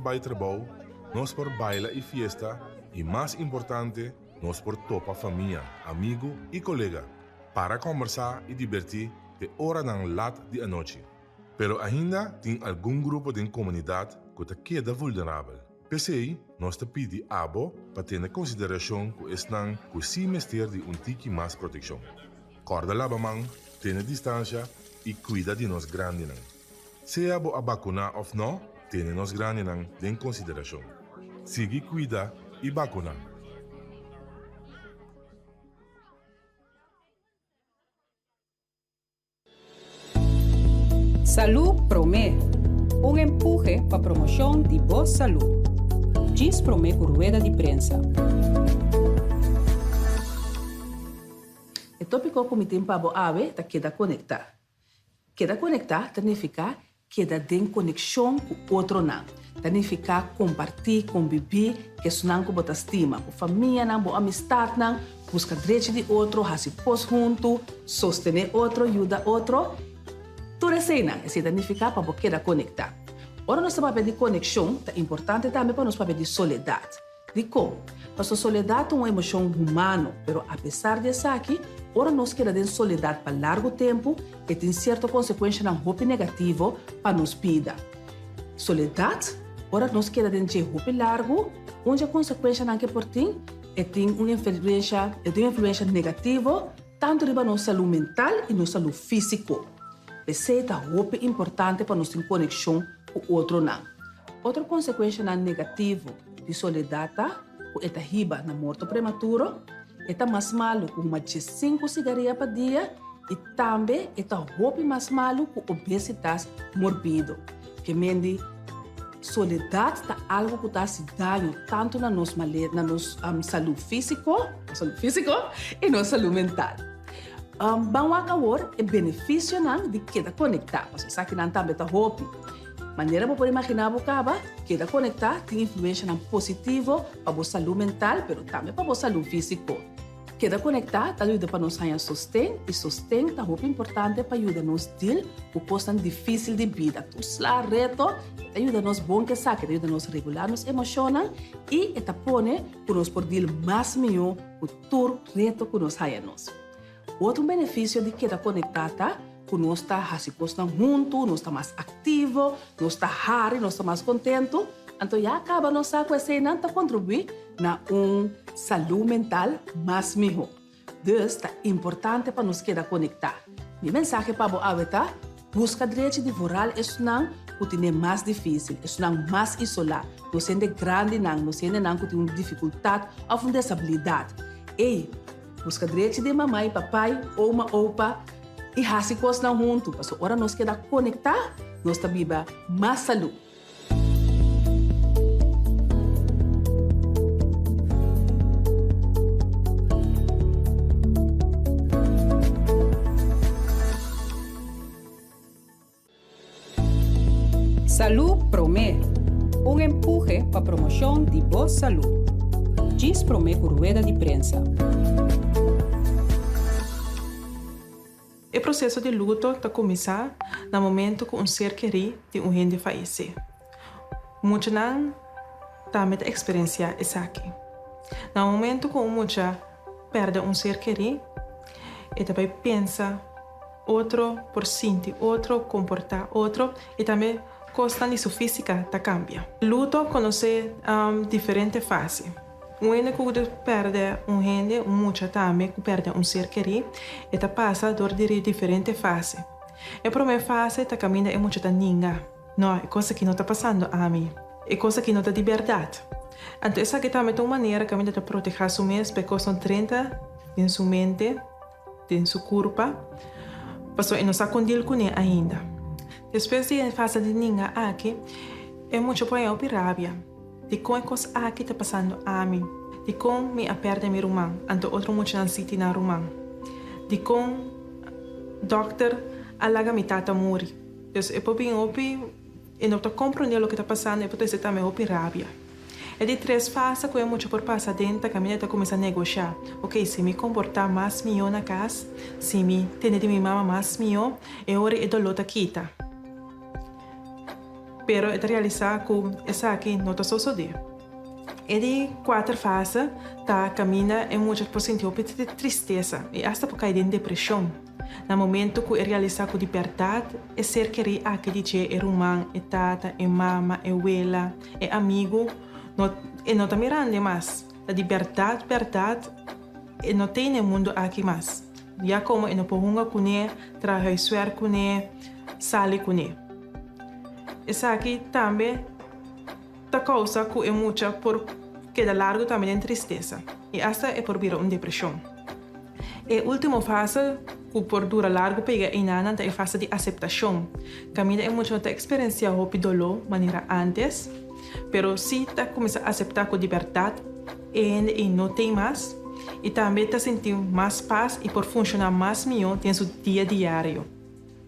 Bai trabou, nos por baila i fiesta i mas importante, nos por topa famia, amigu i kolega para kòmbersá i dibertí te oranan lat di anochi. Pero ainda tin algun grupo den komunidat ku ta keda vulnerabel. P'esei nos ta pidi abo pa tene konsiderashon ku esnan ku sí mester di un tiki mas protekshon. Kòrda laba man, tene distansha i kuida di nos grandinan. Sea bo a bakuná òf nò, tene nos grandinan den konsiderashon. Sigui kuida i bakuná! Salú Promé, un empuhe pa promoshon di bo salú. Djis promé ku rueda di prensa. E tópiko ku mi tin pa bo awe ta keda konektá. Keda konektá ta nifiká keda den konekshon ku otronan. Ta nifiká kompartí, kombibí ku esunnan ku bo ta stima, bo famianan, bo amistatnan, buska drechi di otro, hasi kos huntu, sostené otro, yuda otro. Tur eseinan, esei ta nifiká pa bo keda konektá. Ora nos ta papia di konekshon, ta importante tambe pa nos papia di soledat. Dikon? Pasobra soledat ta un emoshon humano, pero apesar di esaki, ora nos keda den soledat pa largu tempu, e tin sierto konsekuenshanan hopi negativo pa nos bida. Soledat, ora nos keda den dje hopi largu, un dje konsekuenshanan ke por tin, e tin un influensha, e tin un influensha negativo tantu riba nos salú mental i nos salú físiko. P'esei ta hopi importante pa nos tin konekshon ku otronan. Otro konsekuenshanan negativo di soledat ta ku e ta hiba na morto prematuro, e ta mas malu ku huma diesinku sigaria pa dia i tambe e ta hopi mas malu ku obesitas morbido. Ke men di soledat ta algu ku ta hasi daño tantu na nos male na nos salú físiko, nos salú físiko i nos salú mental. Ban wak awor e benefisionan di keda konektá, pasobra esakinan tambe ta hopi. Manera bo por imaginá bo kaba, keda konektá tin influenshanan positivo pa bo salú mental pero tambe pa bo salú físiko. Keda konektá ta yuda pa nos haña sosten i sosten ta hopi importante pa yuda nos dil ku kosnan difísil di bida. Tur sla, reto, e ta yuda nos bon ku esaki, e ta yuda nos regulá nos emoshonnan i e ta pone ku nos por dil mas mihó ku tur reto ku nos haña nos. Otro benefisio di keda konektá ta ku nos ta hasi kosnan huntu, nos ta mas aktivo, nos ta hari, nos ta mas kontentu. Anto ya kaba nos sa ku eseinan ta kontribuí na un salú mental mas mihó. Dus ta importante pa nos keda konektá. Mi mensahe pa bo awe ta, buska drechi di vooral esnan ku tine mas difísil, esnan mas isolá, nos hende grandinan, nos hendenan ku tin un difikultat òf un desabilidat. Ey, Buska drechi di mama i papai, oma, opa i hasi kosnan huntu, pasobra ora nos keda konektá, nos ta biba mas salú. Salú Promé, un empuhe pa promoshon di bo salú. Djis promé ku rueda di prensa. E proseso di luto ta kuminsá na momentu ku un ser kerí di un hende fayesé. Muchanan tambe ta eksperensiá esaki. Na momentu ku un mucha pèrdè un ser kerí, e ta bai pensa Otro por sinti otro, komportá otro i tambe kosnan di su físika ta kambia. Luto konosé diferente fase. Un hende ku pèrdè un hende, un mucha tambe ku pèrdè un ser kerí, e ta pasa dor di diferente fase. E promé fase ta kaminda e mucha ta ninga, No, e kos aki no ta pasando ami. E kos aki no ta di bèrdat. Anto esaki tambe ta un manera kaminda ta protehá su mes pa e kos no drenta den su mente. Den su kurpa, pasobra e no sa kon dil kuné ainda. Despues di e fase di ninga aki, e mucha por haña hopi rabia. Dikon e kos aki ta pasando ami? Dikon mi a pèrdè mi ruman, anto otro muchanan sí tin nan ruman? Dikon dòkter a laga mi tata muri? Dus e por bin hopi. E no ta komprondé loke ta pasando, e por trese tambe hopi rabia. E di tres fase ku e mucha por pasa aden ta kaminda e ta kuminsá negoshá, Oke, si mi komportá mas mihó na kas, si mi tende di mi mama mas mihó, e ora e doló ta kita. Pero e ta realisá ku esaki no ta sosodé. E di kuater fase ta kaminda e mucha por sinti hopi tristesa i asta por kai den depreshon na momento ku e realisá ku di bèrdat e ser kerí aki di dje, e ruman, e tata, e mama, e wela, e amigu, no e no ta mirand'e mas. Ta di bèrdat bèrdat e no t'ei na e mundu aki mas. Ya komo e no por hunga kuné, traha huiswèrk kuné, sali kuné. Esaki tambe ta kousa ku e mucha por keda largu tambe den tristesa i asta e por bira un depreshon. E último fase ku por dura largu pega einanan ta e fase di aseptashon, kaminda e mucha no ta eksperensiá hopi doló manera ántes, pero sí ta kuminsá aseptá ku di bèrdat e hende ei no t'ei mas i tambe ta sinti mas pas i por funshoná mas mihó den su dia diario.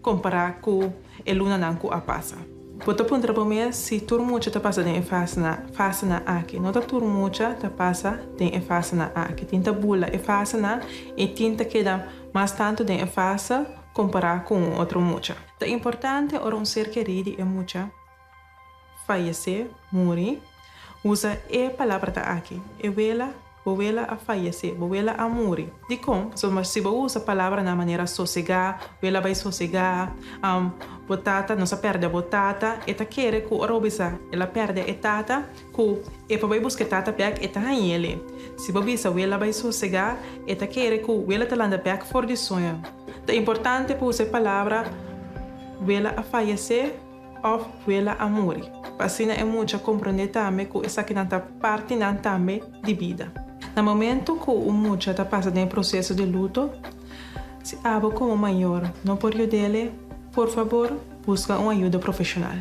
Kompará ku e lunanan ku a pasa. Bo ta puntra bo mes si tur mucha ta pasa den e fasenan aki. No ta tur mucha ta pasa den e fasenan aki. Tin ta bula e fasenan i tin ta keda mas tantu den e fase kompará ku un otro mucha. Ta importante ora un ser kerí di e mucha fayesé, muri, usa e palabrata aki, e wela, bo wela a fayesé, bo wela a muri. Dikon? Pasobra si bo usa palabranan manera sosegá, wela bai sosegá, bo tata, nos a pèrdè bo tata, e ta kere ku ora bo bisa el a pèrdè e tata, ku e por bai buska e tata bèk, e ta hañ'el. Si bo bisa wela bai sosegá, e ta kere ku wela ta landa bèk for di soño. Ta importante pa usa e palabra wela a fayesé. Òf wela a muri. Pa asina e mucha komprondé tambe ku esakinan ta partinan tambe di bida. Na momentu ku un mucha ta pasa den e proseso di luto, si abo komo mayor no por yud'el, por fabor buska un ayuda profeshonal.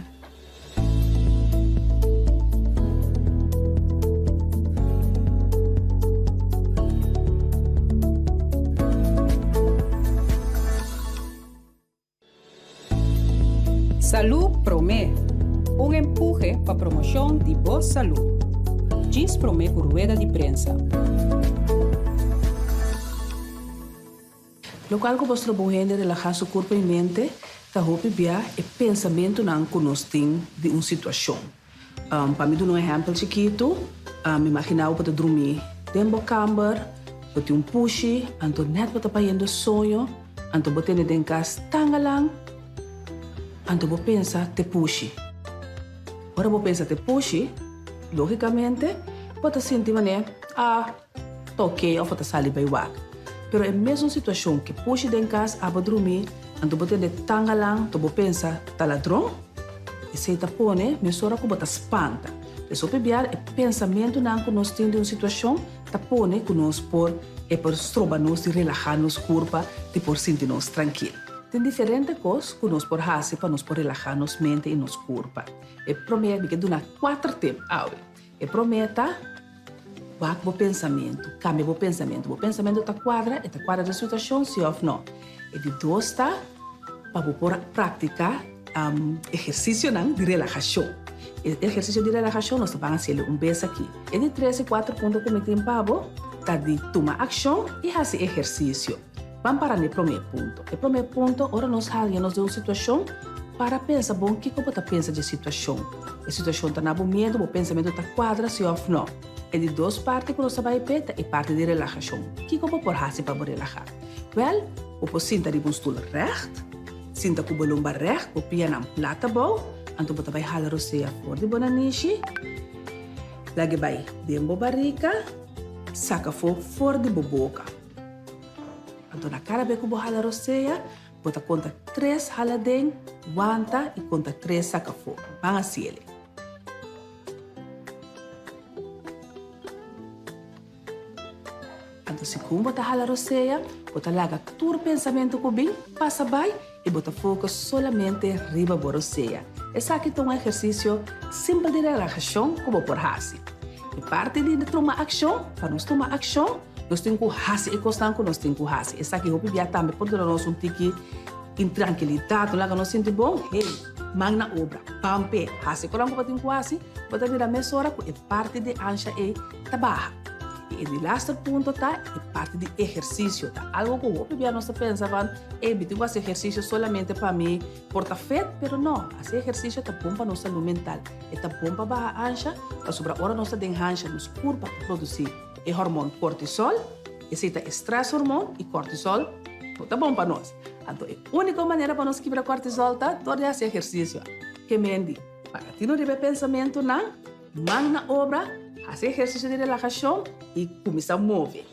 Salú Promé, un empuhe pa promoshon di bo salú. Djis promé ku rueda di prensa. Lokual ku bo stroba un hende relahá su kurpa i mente ta hopi bia e pensamentunan ku nos tin di un situashon. Pa mi duna un ehèmpel chikitu, mi imaginá bo bo ta drumí den bo kamber, bo tin un pushi, anto nèt bo ta bayendo soño, Anto bo tene den kas tangalang, anto bo pensa te pushi. Ora bo pensa te pushi, logikamente bo ta sinti manera, ah, ta oke òf bo ta sali bai wak. Pero e mesun situashon ke pushi den kas abo drumi, anto bo tende tangalang, anto bo pensa ta ladron, esei ta pone mesora ku bo ta spanta. Pues hopi biaha e pensamentunan ku nos tin di un situashon ta pone ku nos por e por stroba nos di relahá nos kurpa di por sinti nos trankil. Tin diferente kos ku nos por hasi pa nos por relahá nos mente i nos kurpa. E promé, mi ke duna kuater tip awe. E promé ta, wak bo pensamentu, kambia bo pensamentu. Bo pensamentu ta kuadra, e ta kuadra den situashon, si òf nò. E di dos ta, pa bo por praktiká ehersisionan di relahashon. E ehersisio di relahashon nos ta ban hasiel un bes aki. E di tres i kuater punto ku mi tin pa bo ta di tuma akshon i hasi ehersisio. Ban para na e promé punto. E promé punto, ora nos haña nos den un situashon, para pensa bon kiko bo ta pensa dje situashon. E situashon ta na bo miedu, bo pensamentu ta kuadra si òf nò. E di dos parti ku nos ta bai p'e ta e parti di relahashon. Kiko bo por hasi pa bo relahá? Wèl, bo por sinta riba un stul règt. Sinta ku bo lomba règt, bo pianan plat abou, anto bo ta bai hala rosea for di bo nanishi, lag'e bai den bo barika, saka afó for di bo boka. Anto na kada bes ku bo hala rosea, bo ta konta tres hala den, wanta i konta tres saka afó. Ban hasiel. Anto segun bo ta hala rosea, bo ta laga tur pensamentu ku bin pasa bai i bo ta focus solamente riba bo rosea. Esaki ta un ehersisio simpel di relahashon ku bo por hasi. E parti di tuma akshon, pa nos tuma akshon, nos tin ku hasi e kosnan ku nos tin ku hasi. Esaki hopi bia tambe por duna nos un tiki intrankilidat, no laga nos sinti bon. Hey, man na obra, ban p'e, hasi e kosnan ku bo tin ku hasi, bo ta mira mesora ku e parti di ansha ei ta baha. I e di laster punto ta e parti di ehersisio. Ta algo ku hopi bia nos ta pensa van, ey, mi tin ku hasi ehersisio solamente pa mi por ta fit, pero no, hasi ehersisio ta bon pa nos salú mental. E ta bon pa baha ansha, pasobra ora nos ta den hansha nos kurpa ta produsí e hormon kortisol, esei ta e stress hormon i kortisol no ta bon pa nos. Anto e úniko manera pa nos kibra kortisol ta dor di hasi ehersisio. Ke mendi, paga tino riba e pensamentunan. Man na obra, hasi ehersisio di relahashon i kuminsá move.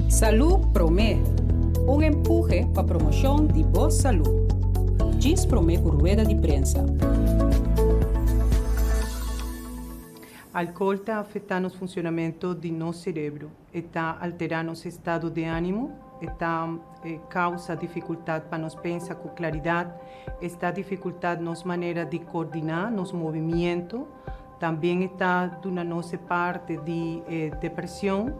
Salú Promé, un empuhe pa promoshon di bo salú. Djis promé ku rueda di prensa. Alcohol ta afecta nos funcionamento di nos cerebro, e ta altera nos estado de animo, e ta causa dificultad pa nos pensa cu claridad, e sta dificultad nos manera di coordina nos movimiento, También e ta duna nos e parte di e depresion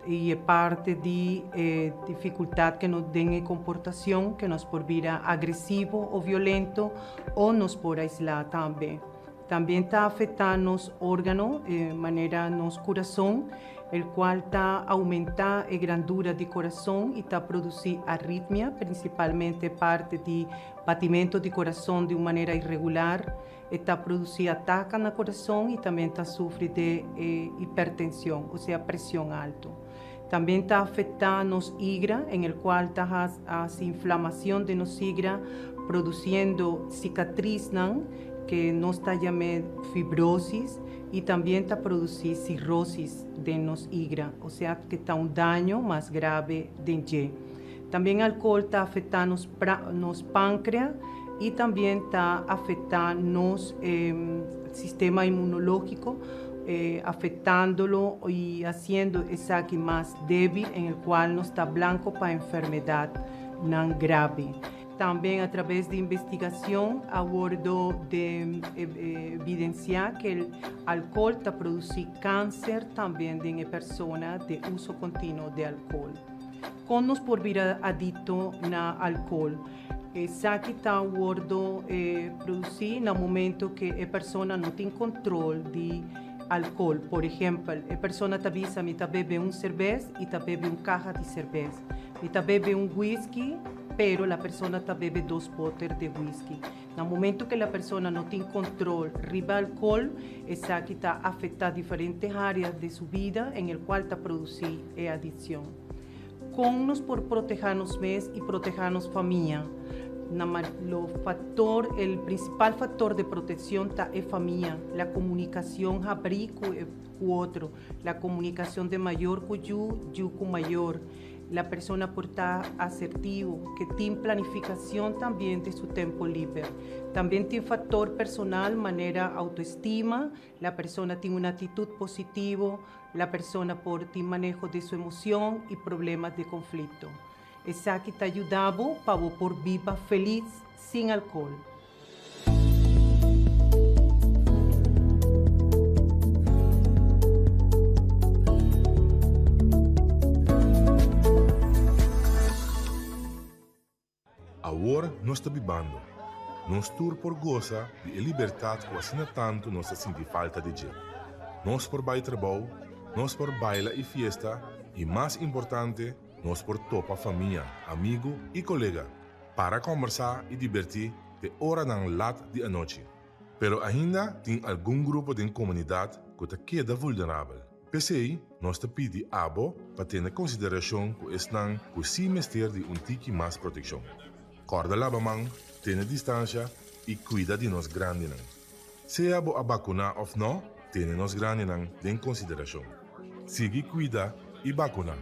y e parte di e dificultad que nos den e comportacion que nos por bira agresivo o violento o nos por aisla tambe. También ta afecta nos organo manera nos curason el cual ta aumenta e grandura di corazon y ta produci arritmia principalmente parte di batimento di corazon di un manera irregular. E ta produci ataka na corazon y tambe ta sufri de e hipertension, osea presion alto. Tambe ta afecta nos higra, en el cual ta haci inflamacion den nos higra, produciendo cicatriznan que nos ta yam'e fibrosis y tambe ta produci cirrosis den nos higra, osea que ta un daño mas grave den dje. Tambien alcohol ta afecta nos nos pancrea y tambien ta afecta nos sistema inmunologico afectandolo y haciendo esaki mas debil en el cual nos ta blanco pa enfermedad nan grave. Tambien a traves di investigacion a wordo de evidencia que el alcohol ta produci cancer tambien den e persona de uso continuo de alcohol. Kon nos por bira adikto na alkohol? Esaki ta wordo produsí na momento ke e persona no tin kontrol di alkohol. Por ehèmpel, e persona ta bisa mi ta bebe un serbes i ta bebe un kaha di serbes. Mi ta bebe un whisky, pero la persona ta bebe dos boter di whisky. Na momento ke la persona no tin kontrol riba alkohol, esaki ta afektá diferente áreas di su bida en el kual ta produsí e adikshon. Kon nos por protehá nos mes i protehá nos famia? Na lo faktor, el prinsipal faktor de protekshon ta e famia, la komunikashon habrí ku e ku otro, la komunikashon de mayor ku yu, yu ku mayor. La persona por ta asertivo, ke tin planifikashon tambien den su tempo liber. Tambien tin faktor personal manera autoestima, la persona tin un atitut positivo, la persona por tin maneho di su emocion y problemas di conflicto. Esaki ta yuda bo pa bo por biba feliz sin alcohol. Awor nos ta bibando. Nos tur por gosa di e libertat ku asina tantu nos ta sinti falta di dje. Nos por bai trabou, nos por baila i fiesta i mas importante, nos por topa famia, amigu i kolega, para kòmbersá i dibertí te oranan lat di anochi. Pero ainda tin algun grupo den komunidat ku ta keda vulnerabel. P'esei, nos ta pidi abo pa tene konsiderashon ku esnan ku sí mester di un tiki mas protekshon. Kòrda laba man, tene distansha i kuida di nos grandinan. Sea bo a bakuná òf nò, tene nos grandinan den konsiderashon. Sigui kuida i bakuná!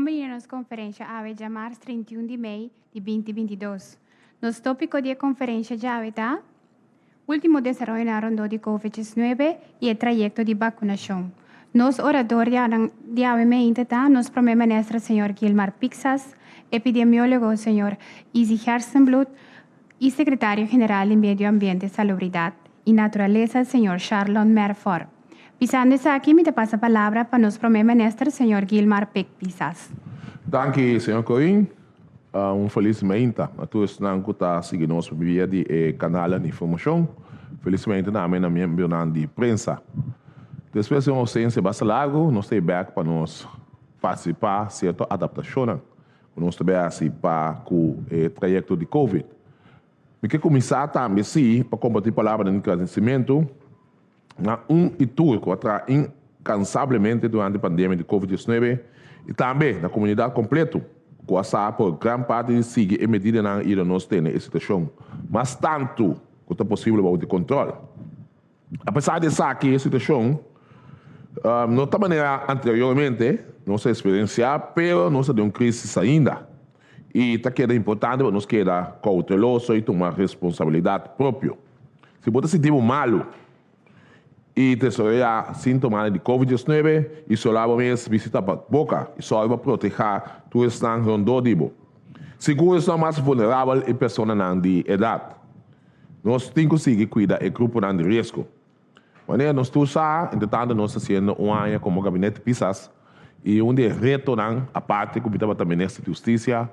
bini na nos konferensha awe djamars 31 di mei di 2022. Nos tópiko di e konferensha djawe ta, Último desaroyonan rondó di Covid 19 i e trayekto di bakunashon. Nos orador di awe meinta ta nos Prome Minister señor Gilmar Pixas, epidemiólogo señor Izzy Gerstenbluth i Sekretario General di Medio Ambiente, Salubridat i Naturalesa señor Sharlon Merfor. Pisando esaki mi ta pasa palabra pa nos Prome Minister señor Gilmar Pik Pisas. Danki señor Corin. Un felis meinta na tur esnan ku ta sigui nos via di e kanalnan di informashon. Felis meinta tambe na miembronan di prensa. Despues di un ousensia basta largu, nos ta e bèk pa nos partisipá sierto adaptashonnan ku nos ta bai hasi pa ku e trayekto di Covid. Mi ke kuminsá tambe sí pa kompartí palabranan di gradisimentu na un i tur ku a traha inkansablemente durante pandemia di Covid 19 i tambe na komunidat kompleto ku a sa por gran parti di sigui e medidanan i yuda nos tene e situashon mas tantu ku ta posibel bou di kontròl. Apesar di esaki e situashon no ta manera anteriormente nos a eksperensiá pero nos ta den un krisis ainda i ta keda importante pa nos keda kouteloso i tuma responsabilidat propio. Si bo ta sinti bo malu i desaroyá síntomanan di Covid 19, isolá bo mes, bisti tapaboka i sòru pa protehá tur esnan rondó di bo. Sigur esnan mas vulnerabel i personanan di edat. Nos tin ku sigui kuida e gruponan di riesgo. Manera nos tur sa, entretantu nos ta hasiendo un aña komo Gabinete Pisas i un di e retonan, aparte ku mi tabata Minister di Hustisia,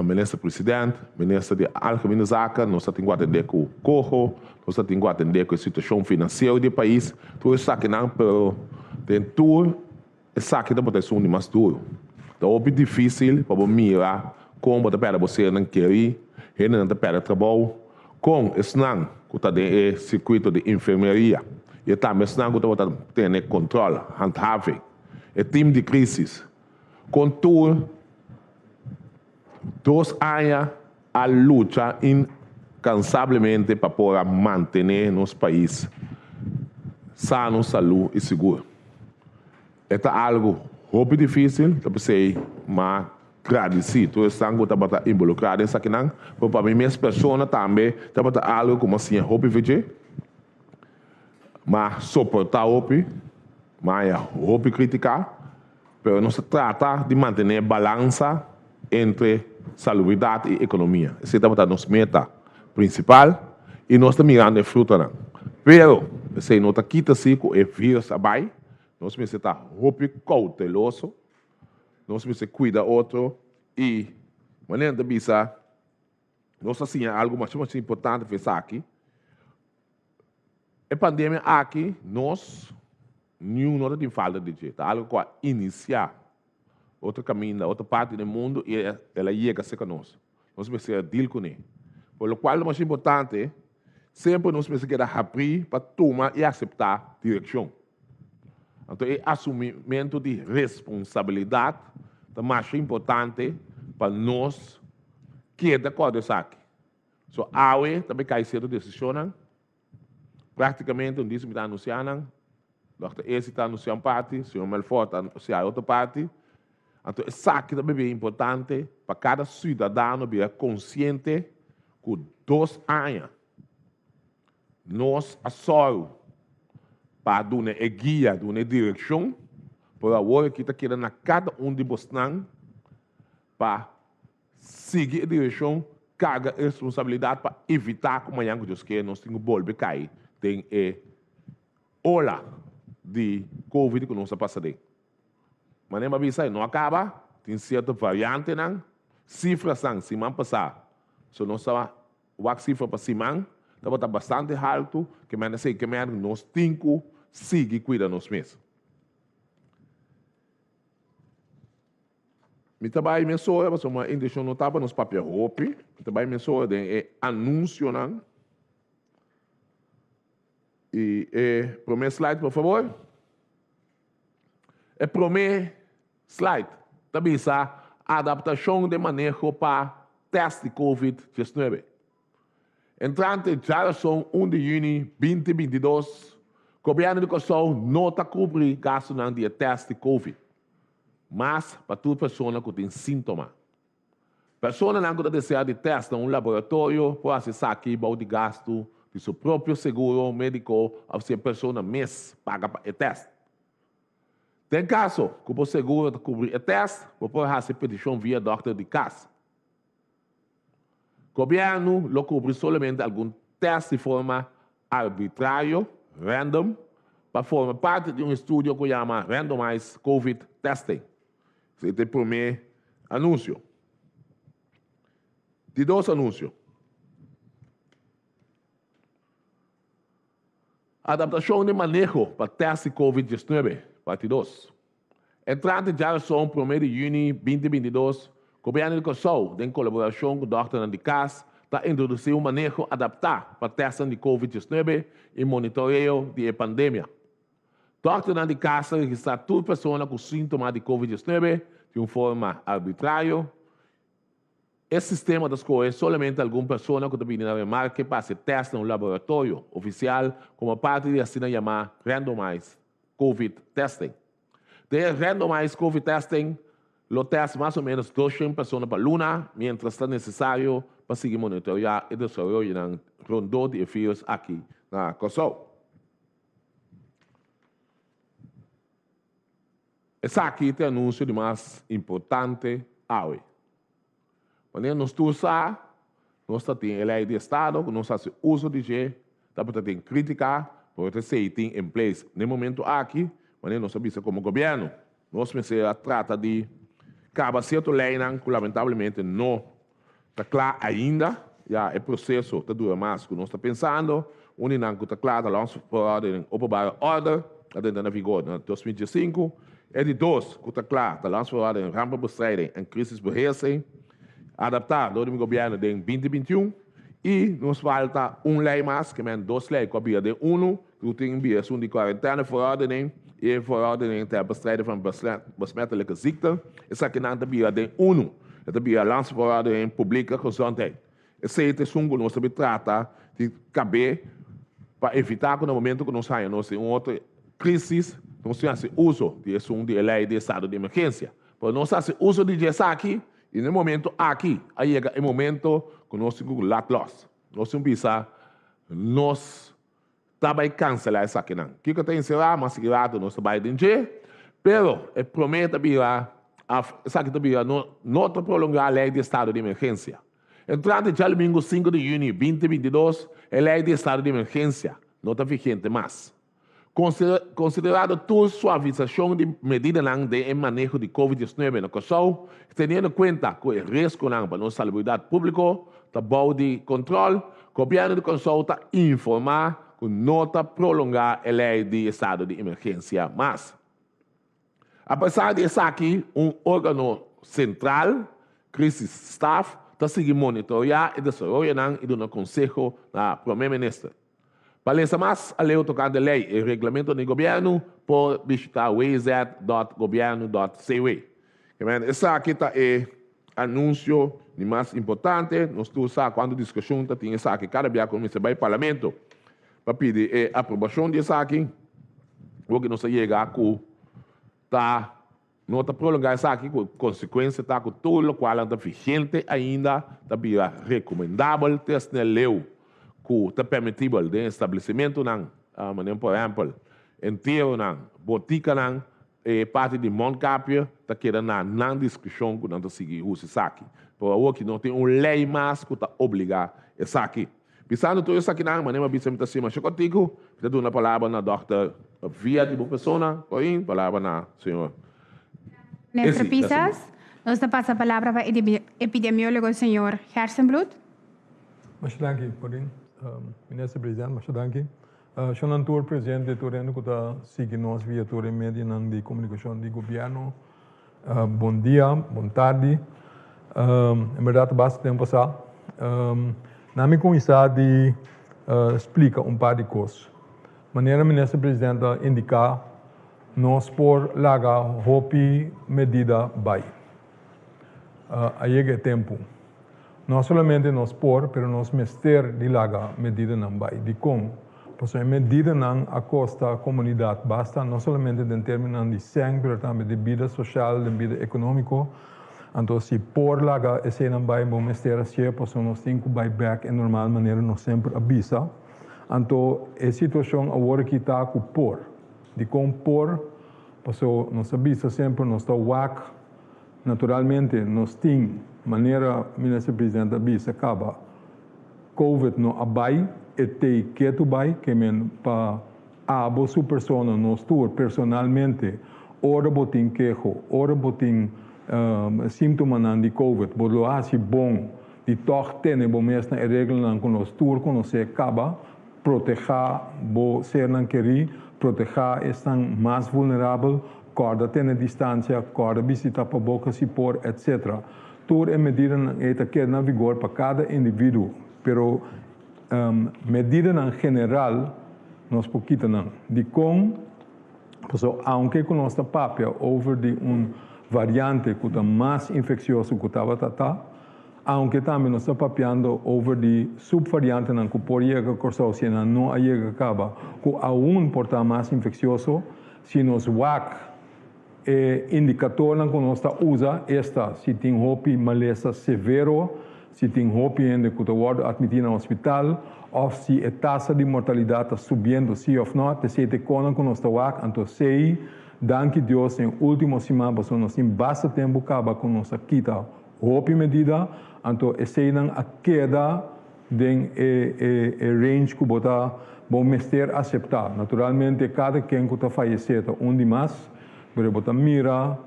Minister President, Minister di Algemene Zaken, nos ta tin ku atendé ku coho, nos ta tin ku atendé ku e situashon finansiero di e pais, tur esakinan, pero den tur esaki tabata esun di mas duru. Ta hopi difísil pa bo mira kon bo ta pèrdè bo sernan kerí, hendenan ta pèrdè trabou, kon esnan ku ta den e sirkuito di enfermeria i tambe esnan ku tabata tene kontròl, handhaving, e tim di krísis, kon tur 2 aña a lucha incansablemente pa por a mantene nos pais sano, salú i sigur. E ta algu hopi difícil, ta p'esei m'a gradisí tur esnan ku tabata involukrá den esakinan, pero pa mi mes persona tambe tabata algu ku m'a siña hopi for dje, m'a soportá hopi, m'a haña hopi kritiká. Pero nos ta trata di mantené balansa entre salubridat i ekonomia. Esei tabata nos meta prinsipal i nos ta mirando e frutanan. Pero esei no ta kita si ku e virus a bai. Nos mester ta hopi kouteloso, nos mester kuida otro i manera nan ta bisa nos ta siña algu masha masha importante for esaki. E pandemia aki nos niun no ta tin falta di dje. Ta algu ku a inisiá otro kaminda, otro parti den mundu i el a yega serka nos. Nos mester a deal kuné. Por lo kual ta masha importante, semper nos mester keda habrí pa tuma i aseptá direkshon. Anto e asumimentu di responsabilidat ta masha importante pa nos keda kòrda esaki. So awe ta bay cay cierto decisionnan. Practicamente un dice mi ta anuncia nan. Dòkter Esi ta anuncia un parti, señor Melfort ta anuncia e otro parti. Anto esaki ta bay importante pa cada ciudadano bira consciente cu 2 aña nos a sòru pa duna e guia, duna e direccion, pero awor aki ta keda na cada un di bosnan pa Sigui e direkshon, karga e responsabilidat pa evitá ku mañan ku Dios ke nos tin ku bolbe kai den e ola di covid ku nos a pasa den. Manera mi a bisa e no a kaba, tin sierto variantenan, sifrasnan siman pasá so nos ta wak sifra pa siman tabata bastante haltu, ke mester esei ke mester nos tin ku sigui kuida nos mes. Mi ta bai mesora pasobra mi intenshon no ta pa nos papia hopi. Mi ta bai mesora den e anunsionan. I e promé slide por fabor. E promé slide ta bisa adaptashon den maneho pa tèst di covid 19. Entrante djarason 1 di yüni 2022, Gobièrnu di Kòrsou no ta kubri gastunan di e tèst di covid. Mas pa tur persona ku tin síntoma. Personanan ku ta deseá di tèst na un laboratorio por hasi esaki bou di gastu di su propio seguro médiko òf si e persona mes paga pa e tèst. Den kaso ku bo seguro ta kubri e tèst, bo por hasi petishon via dòkter di kas. Gobièrnu lo kubri solamente algun tèst di forma arbitrario, random, pa forma parti di un estudio ku yama Randomized Covid Testing. Esei ta e promé anunsio. Di dos anunsio. Adaptashon di maneho pa tèst di Covid 19, parti dos. Entrante djareson promé di yüni 2022, Gobièrnu di Kòrsou den kolaborashon ku dòkternan di kas ta introdusí un maneho adaptá pa tèstnan di Covid 19 i monitoreo di e pandemia. Dòkternan di kas ta registrá tur persona ku síntoma di Covid 19 di un forma arbitrario. E sistema ta skohe solamente algun persona ku ta bini na remarke pa hasi tèst na un laboratorio ofisial komo parti di asina yamá randomized Covid testing. Den e randomized Covid testing lo tèst mas o ménos 200 persona pa luna miéntras ta nesesario pa sigui monitoreá e desaroyonan rondó di e vírùs aki na Kòrsou. Esaki ta e anunsio di mas importante awe. Manera nos tur sa, nos ta tin e lei di estado ku nos hasi uso di dje, tabata tin krítika, pero ta esei tin en place. Na e momento aki, manera nos a bisa komo gobièrnu, nos mester a trata di kaba sierto leinan ku lamentablemente no ta kla ainda, ya e proseso ta dura mas ku nos ta pensando. Un di nan ku ta kla ta Landsverordening Openbare Orde, a drenta na vigor na 2015. E di dos ku ta kla ta Landsverordening Rampenbestrijding en Crisisbeheersing, adaptá dor di mi gobièrnu den 2021. I nos falta un lei mas, ke men dos lei ku a bira den unu, ku tin bira esun di Quarantaineverordening i e Verordening ter bestrijding van besmettelijke ziekten. Esakinan ta bira den unu. E ta bira Landsverordening Publieke Gezondheid. Esei ta esun ku nos ta bin trata di kab'é pa evitá ku na momento ku nos haña nos den un otro krisis, nos tin hasi uso di esun di e lei di estado di emergensia. Pero nos hasi uso di dje esaki i na e momento aki a yega e momento ku nos tin ku lat lòs. Nos tin bisa nos ta bai kanselá esakinan. Kiko ta enserá? Mas sigui rato nos ta bai den dje, pero e promé ta bira af esaki ta bira no no ta prolongá lei di estado di emergensia. Entrante djalumingu 5 di yüni 2022 e lei di estado di emergensia no ta vigente mas. Konsiderado tur suavisashon di medidanan den e maneho di Covid 19 na Kòrsou, teniendo kuenta ku e riesgonan pa nos salubridat públiko ta bou di kontròl, Gobièrnu di Kòrsou ta informá ku no ta prolongá e lei di estado di emergensia mas. Apesar di esaki, un órgano sentral, Crisis Staff, ta sigui monitoreá e desaroyonan i duna konseho na Promé Minister. Pa lesa mas aleu tokante lei i reglamentonan di gobièrnu, por bishitá wz.gobièrnu.cw. Esaki ta e anunsio di mas importante. Nos tur sa kuantu diskushon ta tin esaki kada bia ku mester bai parlamento pa pidi e aprobashon di esaki. Awor nos a yega ku ta No ta prolongá esaki ku konsekuensia ta ku tur lokualnan ta vigente ainda ta bira rekomendabel te asina leu ku ta permitibel den establesimentunan, manera por ehèmpel enteronan, botikanan, e parti di mondkapje ta keda na nan diskreshon ku nan ta sigui usa esaki. Pero awoki no tin un lei mas ku ta obligá esaki. Bisando tur esakinan, manera mi a bisa mi ta stima masha kontiku, mi ta duna palabra na dòkter via di bo persona, Corinne, palabra na señor Minister Esi, Pisas, nos ta pasa palabra pa epidemiólogo señor Gerstenbluth. Masha danki, Corinne. Minister President, masha danki. Shonnan tur presente, tur hende ku ta sigui nos via tur e medionan di komunikashon di gobièrnu, bon dia, bon tardi. En bèrdat ta basta tempu pasá. Na mi kuminsá di splika un par di kos. Manera Minister President a indiká, nos por laga hopi medida bai. A yega e tempu. No solamente nos por, pero nos mester di laga medidanan bai. Dikon? Pasobra e medidanan a kosta komunidat basta, no solamente den términonan di sèn, pero tambe di bida sosial, den bida ekonómiko. Anto si por laga eseinan bai, bo mester hasié, pasobra nos tin ku bai bèk e normal manera nos semper a bisa. Anto e situashon awor aki ta ku por. Dikon por? Pasobra nos a bisa semper nos ta wak. Naturalmente nos tin, manera Minister President a bisa kaba, Covid no a bai, e tei ketu bai, ke men pa abo su persona, nos tur personalmente, ora bo tin keho, ora bo tin simptomanan di Covid, bo lo hasi bon di tòg tene bo mes na e reglanan ku nos tur konosé kaba, Protehá bo sernan kerí, protehá esnan mas vulnerabel, kòrda tene distansia, kòrda bisti tapaboka si por, etc. Tur e medidanan ei ta keda na vigor pa kada individuo, pero medidanan general nos por kita nan. Dikon? Pasobra aunke ku nos ta papia over di un variante ku ta mas infeksioso ku tabata ta, Aunke tambe nos ta papiando over di subvariantenan ku por yega Kòrsou si nan no a yega kaba, ku aun por ta mas infeksioso, si nos wak e indikatornan ku nos ta usa, esta si tin hopi malesa severo, si tin hopi hende ku ta wòrdu atmití na hospital òf si e tasa di mortalidat ta subiendo si òf nò, t'esei ta e konan ku nos ta wak, anto esei, danki Dios, den último siman pasobra nos tin basta tempu kaba ku nos a kita Hopi medida, anto eseinan a keda den e e range ku bo ta bo mester aseptá. Naturalmente kada ken ku ta fayesé ta un di mas, pero bo ta mira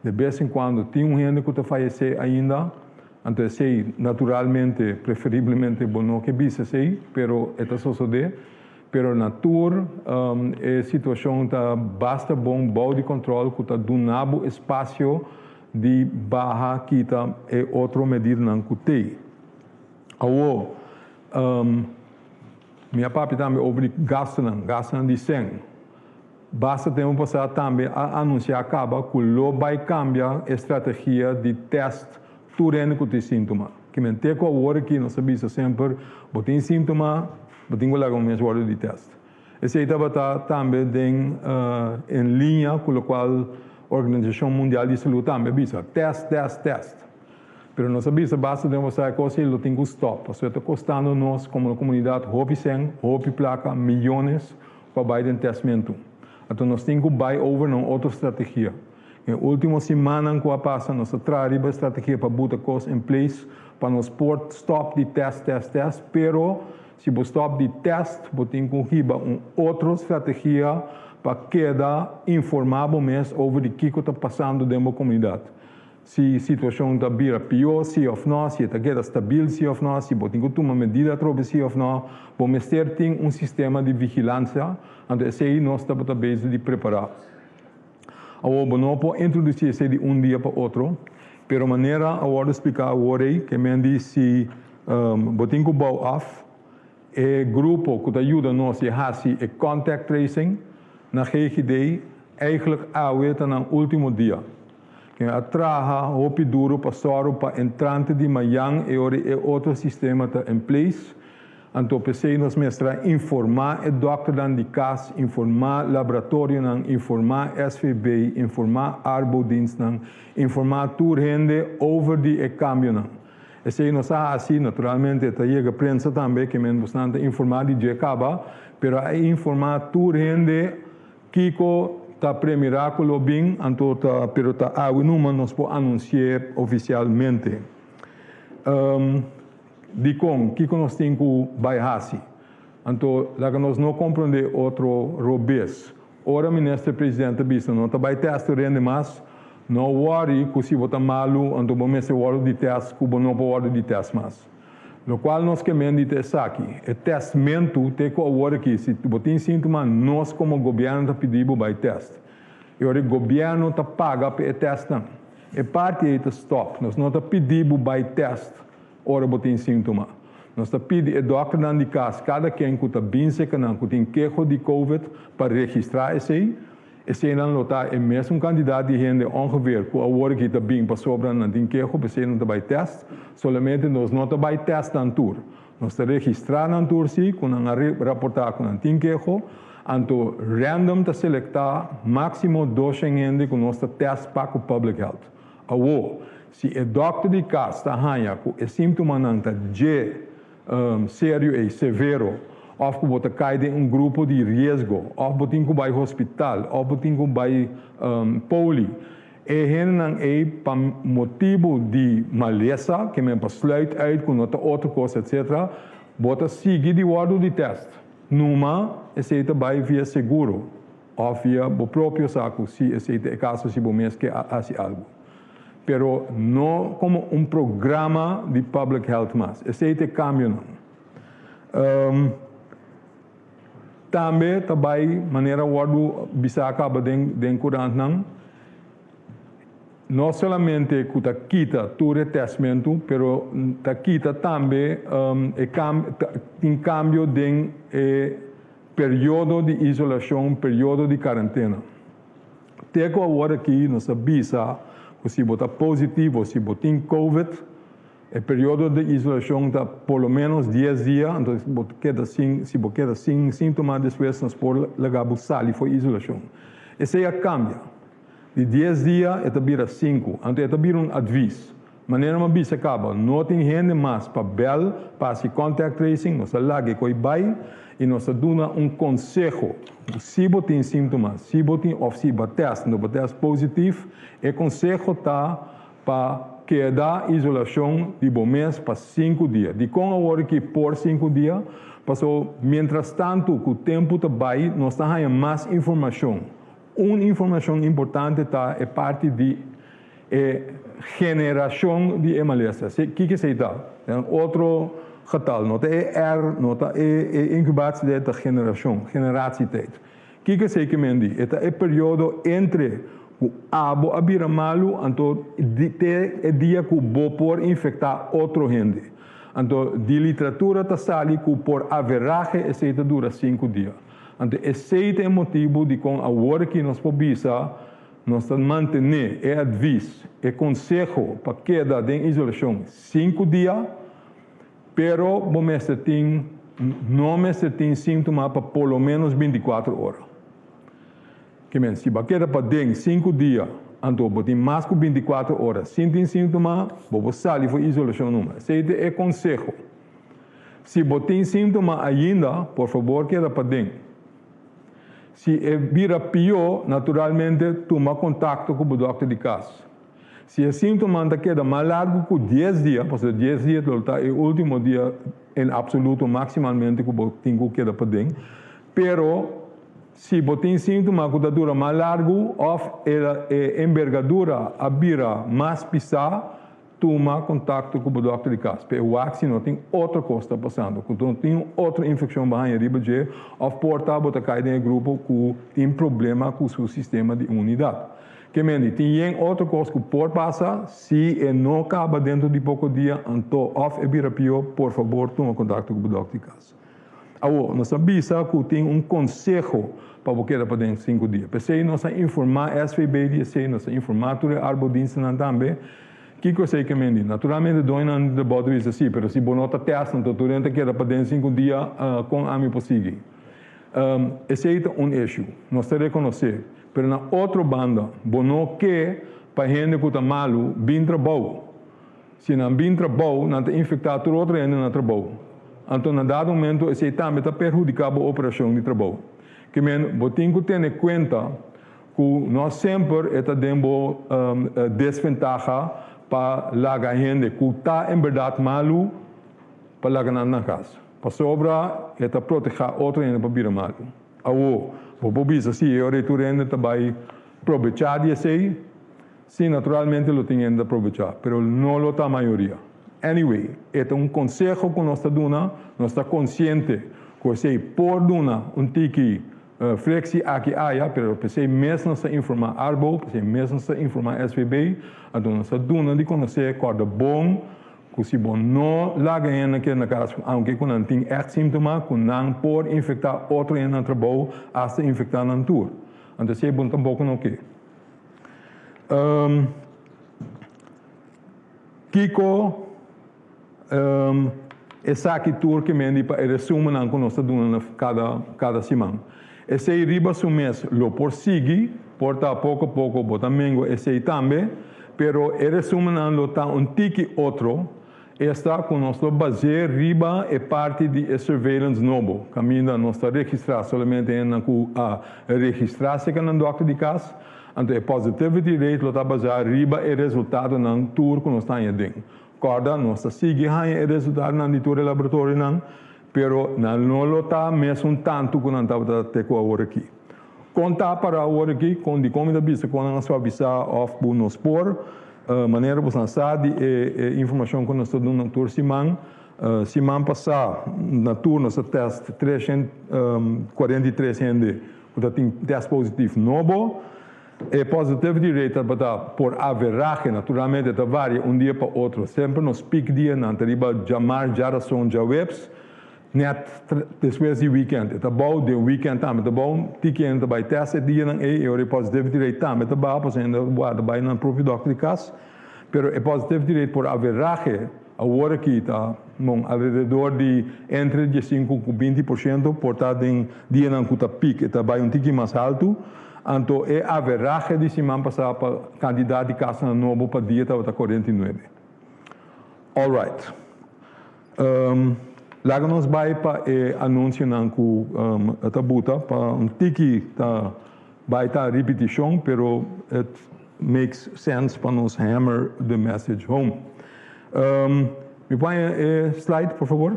de bes en kuando tin un hende ku ta fayesé ainda, anto esei naturalmente preferiblemente bo no ke bisa esei, pero e ta sosodé. Pero na tur e situashon ta basta bon bou di kòntròl ku ta duna bo espasio di baha kita e otro medidanan ku tei. Awor, mi a papia tambe over di gastunan, gastunan di sèn. Basta tempu pasá tambe a anunsiá kaba ku lo bai kambia e strategia di tèst tur hende ku tin síntoma. Kimen te ku awor aki nos a bisa semper, bo tin síntoma, bo tin ku laga bo mes wòrdu di tèst. Esei tabata tambe den en liña ku lokual Organisashon Mundial di Salú tambe a bisa, tèst, tèst, tèst. Pero nos a bisa basta den wosá e kos ei lo tin ku stòp, pasobra e ta kostando nos komo komunidat hopi sèn, hopi plaka, miyones pa bai den tèstmentu. Anto nos tin ku bai over na un otro strategia. E último simannan ku a pasa nos a traha riba e strategia pa buta kos en place pa nos por stòp di tèst, tèst, tèst, pero Si bo stop di test, bo tin cu hiba un otro strategia pa keda informa bo mes over di kico ta pasando den bo comunidad. Si situacion ta bira pio, si of no, si e ta keda stabil, si of no, si bo tin cu tuma medida atrobe, si of no. Bo mester tin un sistema di vigilancia, anto esey nos tabata bezig di prepara. Awor, bo no por introduci esey di un dia pa otro, pero manera a wordo splica awor ey, ke men di si bo tin cu bou af, e grupo cu ta yuda nos di haci e contact tracing na GGD eigenlijk awe ta nan ultimo dia. Ken a traha hopi duro pa sòru pa entrante di mayan e ora e otro sistema ta in place. Anto p'esei nos mester a informá e dòkternan di kas, informá laboratorionan, informá SVB, informá arbodienstnan, informá tur hende over di e kambionan. Esei nos a hasi, naturalmente ta yega prensa tambe, ke men bosnan ta informá di dje kaba, pero a informá tur hende kiko ta premirá ku lo bin, anto ta pero ta awe numa nos por anunsi'é ofisialmente. Dikon? Kiko nos tin ku bai hasi? Anto, laga nos no komprondé otro robes. Ora Minister President ta bisa no ta bai tèst tur hende mas, no wòri ku si bo ta malu anto bo mester wòrdu di tèst ku bo no por wòrdu di tèst mas. Lokual nos ke men di ta esaki, e tèstmentu te ku awor aki si bo tin síntoma nos komo gobièrnu ta pidi bo bai tèst. E ora e gobièrnu ta paga pa e tèstnan. E parti ei ta stòp. Nos no ta pidi bo bai tèst ora bo tin síntoma. Nos ta pidi e dòkternan di kas, kada ken ku ta bin serka nan ku tin keho di covid, pa registrá esei. Eseinan lo ta e mesun kantidat di hende ongeveer ku awor aki ta bin pasobra nan tin keho, p'esei nan ta bai tèst. Solamente nos no ta bai tèst nan tur. Nos ta registrá nan tur si ku nan a raportá ku nan tin keho, anto random ta selektá máksimo 200 hende ku nos ta tèst pa ku Public Health. Awor, si e dòkter di kas ta haña ku e síntomanan ta dje serio ei, severo, òf ku bo ta kai den un grupo di riesgo, òf bo tin ku bai hospital, òf bo tin ku bai poli, E hendenan ei pa motibu di malesa, ke men pa sluit uit ku no ta otro kos etc. Bo ta sigui di wòrdu di tèst. Numa esei ta bai via seguro òf via bo propio saku si esei ta e kaso si bo mes ke hasi algu. Pero no komo un programa di public health mas. Esei ta e kambionan. Tambe ta bai manera wòrdu bisá kaba den den kurantnan, no solamente ku ta kita tur e tèstmentu, pero ta kita tambe e kam tin kambio den e periodo di isolashon, periodo di karentena. Te ku awor aki nos ta bisa ku si bo ta positivo, si bo tin covid, E periodo di isolashon ta por lo menos dies dia, anto bo keda sin, si bo keda sin síntoma despues nos por laga bo sali for isolashon. Esei a kambia. Di dies dia e ta bira sinku, anto e ta bira un advis. Manera mi a bisa kaba, no tin hende mas pa bèl pa hasi contact tracing, nos ta laga e koi bai i nos ta duna un konseho. Si bo tin síntoma, si bo tin òf si bo a tèst, anto bo tèst positif, e konseho ta Pa keda isolashon di bo mes pa sinku dia. Dikon awor ki por sinku dia? Paso mientrastantu ku tempu ta bai nos ta haña mas informashon. Un informashon importante ta e parti di e generashon di e malesa. Kiko esei ta? Otro getal, no ta e R, no ta e incubatietijd, ta generashon, generatietijd. Kiko esei ke men di? E ta e periodo entre ku abo a bira malu anto te e dia ku bo por infektá otro hende. Anto di literatura ta sali ku por averahe esei ta dura sinku dia. Anto esei ta e motibu dikon awor aki nos por bisa nos ta mantené e advis, e konseho pa keda den isolashon sinku dia. Pero bo mester tin no mester tin síntoma pa por lo ménos 24 ora. Ke men, si bo a keda paden 5 dia, anto bo tin mas ku 24 ora sin tin síntoma, bo por sali for isolashon numa. Esei ta e konseho. Si bo tin síntoma ainda, por fabor keda paden. Si e bira pió, naturalmente tuma kontakto ku bo dòkter di kas. Si e síntomanan ta keda mas largu ku 10 dia, pasobra 10 dia lo ta e último dia en absoluto maksimalmente ku bo tin ku keda paden, pero si bo tin síntoma ku ta dura mas largu òf e embergadura a bira mas pisá, tuma kontakto ku bo dòkter di kas pa e wak si no tin otro kos ta pasando, ku no tin un otro infekshon bo haña riba dje òf por ta bo ta kai den e grupo ku tin problema ku su sistema di inmunidat. Ke mende, tin yen otro kos ku por pasa, si e no kaba dentro di poko dia, anto òf e bira pió, por fabor tuma kontakto ku bo dòkter di kas. Awor, nos a bisa ku tin un konseho pa bo keda paden 5 dia. P'esei nos a informá SVB di esei, nos a informá tur e arbodienstennan tambe. Kiko esei ke mende? Naturalmente doñonan di trabou ta bisa sí, pero si bo no ta tèst anto tur hende ta keda paden 5 dia, kon ami por sigui? Esei ta un issue, nos ta rekonosé. Pero na otro banda, bo no ke pa hende ku ta malu bin trabou. Si nan bin trabou, nan ta infektá tur otro hende na trabou. Anto na dado momento esei tambe ta perhudiká bo operashon di trabou. Ke men, bo tin ku tene kuenta ku no semper e ta den bo desventaha pa laga hende ku ta en bèrdat malu pa laga nan na kas. Pasobra e ta protehá otro hende pa bira malu. Awor, bo por bisa si e ora ei tur hende ta bai probechá di esei? Sí, naturalmente lo tin hende ta probechá, pero no lo ta mayoria. Anyway, e ta un konseho ku nos ta duna, nos ta konsiente ku esei por duna un tiki fleksi aki aya, pero p'esei mes nos ta informá Arbo, p'esei mes nos ta informá SVB, anto nos ta duna di konosé kòrda bon Ku si bo no laga hende keda na kas, aunke ku nan tin ègt síntoma, ku nan por infektá otro hende na trabou, asta infektá nan tur. Anto esei bo tampoko no ke. Kiko Esaki tur ke men di pa e resumennan ku nos ta duna na kada kada siman. Esei riba su mes lo por sigui, por ta poko poko bo ta mengua esei tambe, pero e resumennan lo ta un tiki otro, esta ku nos lo bas'é riba e parti di e surveillance nobo, kaminda nos ta registrá solamente hendenan ku a registrá serka nan dòkter di kas, anto e positivity rate lo ta basá riba e resultadonan tur ku nos ta haña den. Kòrda, nos ta sigui haña e resultadonan di tur e laboratorionan, pero nan no lo ta mesun tantu ku nan tabata te ku awor aki. Kon ta pará awor aki? Kon dikon mi ta bisa kon nan a suavisá òf ku nos por? Manera boso nan sa di e informashon ku nos ta duna tur siman, siman pasá na tur nos a tèst 343 hende ku ta tin tèst positif nobo. E positivity rate tabata por averahe, naturalmente ta varia un dia pa otro, semper nos peak dianan ta riba djamars, djarason, djaweps, net despues di weekend e ta bou, den weekend tambe ta bou, tiki hende ta bai test e dianan ei, e ora e positivity rate tambe ta baha pasobra hende ta warda bai nan propio dokter di kas, pero e positivity rate por averahe awor aki ta bon alrededor di entre diesinku ku 20% por ta den dianan ku ta peak e ta bai un tiki mas haltu. Anto e averahe di siman pasá pa kantidat di kasonan nobo pa dia tabata 49. Alright. Laga nos bai pa e anunsionan ku ta buta pa un tiki ta bai ta ripitishon pero it makes sense pa nos hammer the message home. Mi por haña e slide por favor?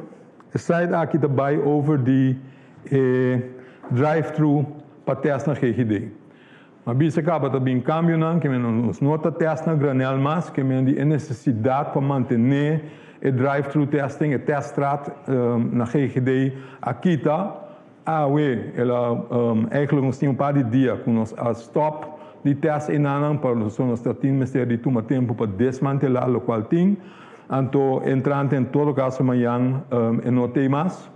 E slide aki ta bai over di e drive-thru pa test na GGD. Ma bisa kaba ta bin kambionan ke men nos no ta test na granel mas, ke men di e nesesidat pa mantené e drive-thru testing, e teststraat na GGD a kita. Awe el a eigenlijk nos tin un par di dia ku nos a stop di test enanan pasobra nos ta tin mester di tuma tempu pa desmantelá lokual tin. Anto entrante en todo kaso mañan e no t'ei mas.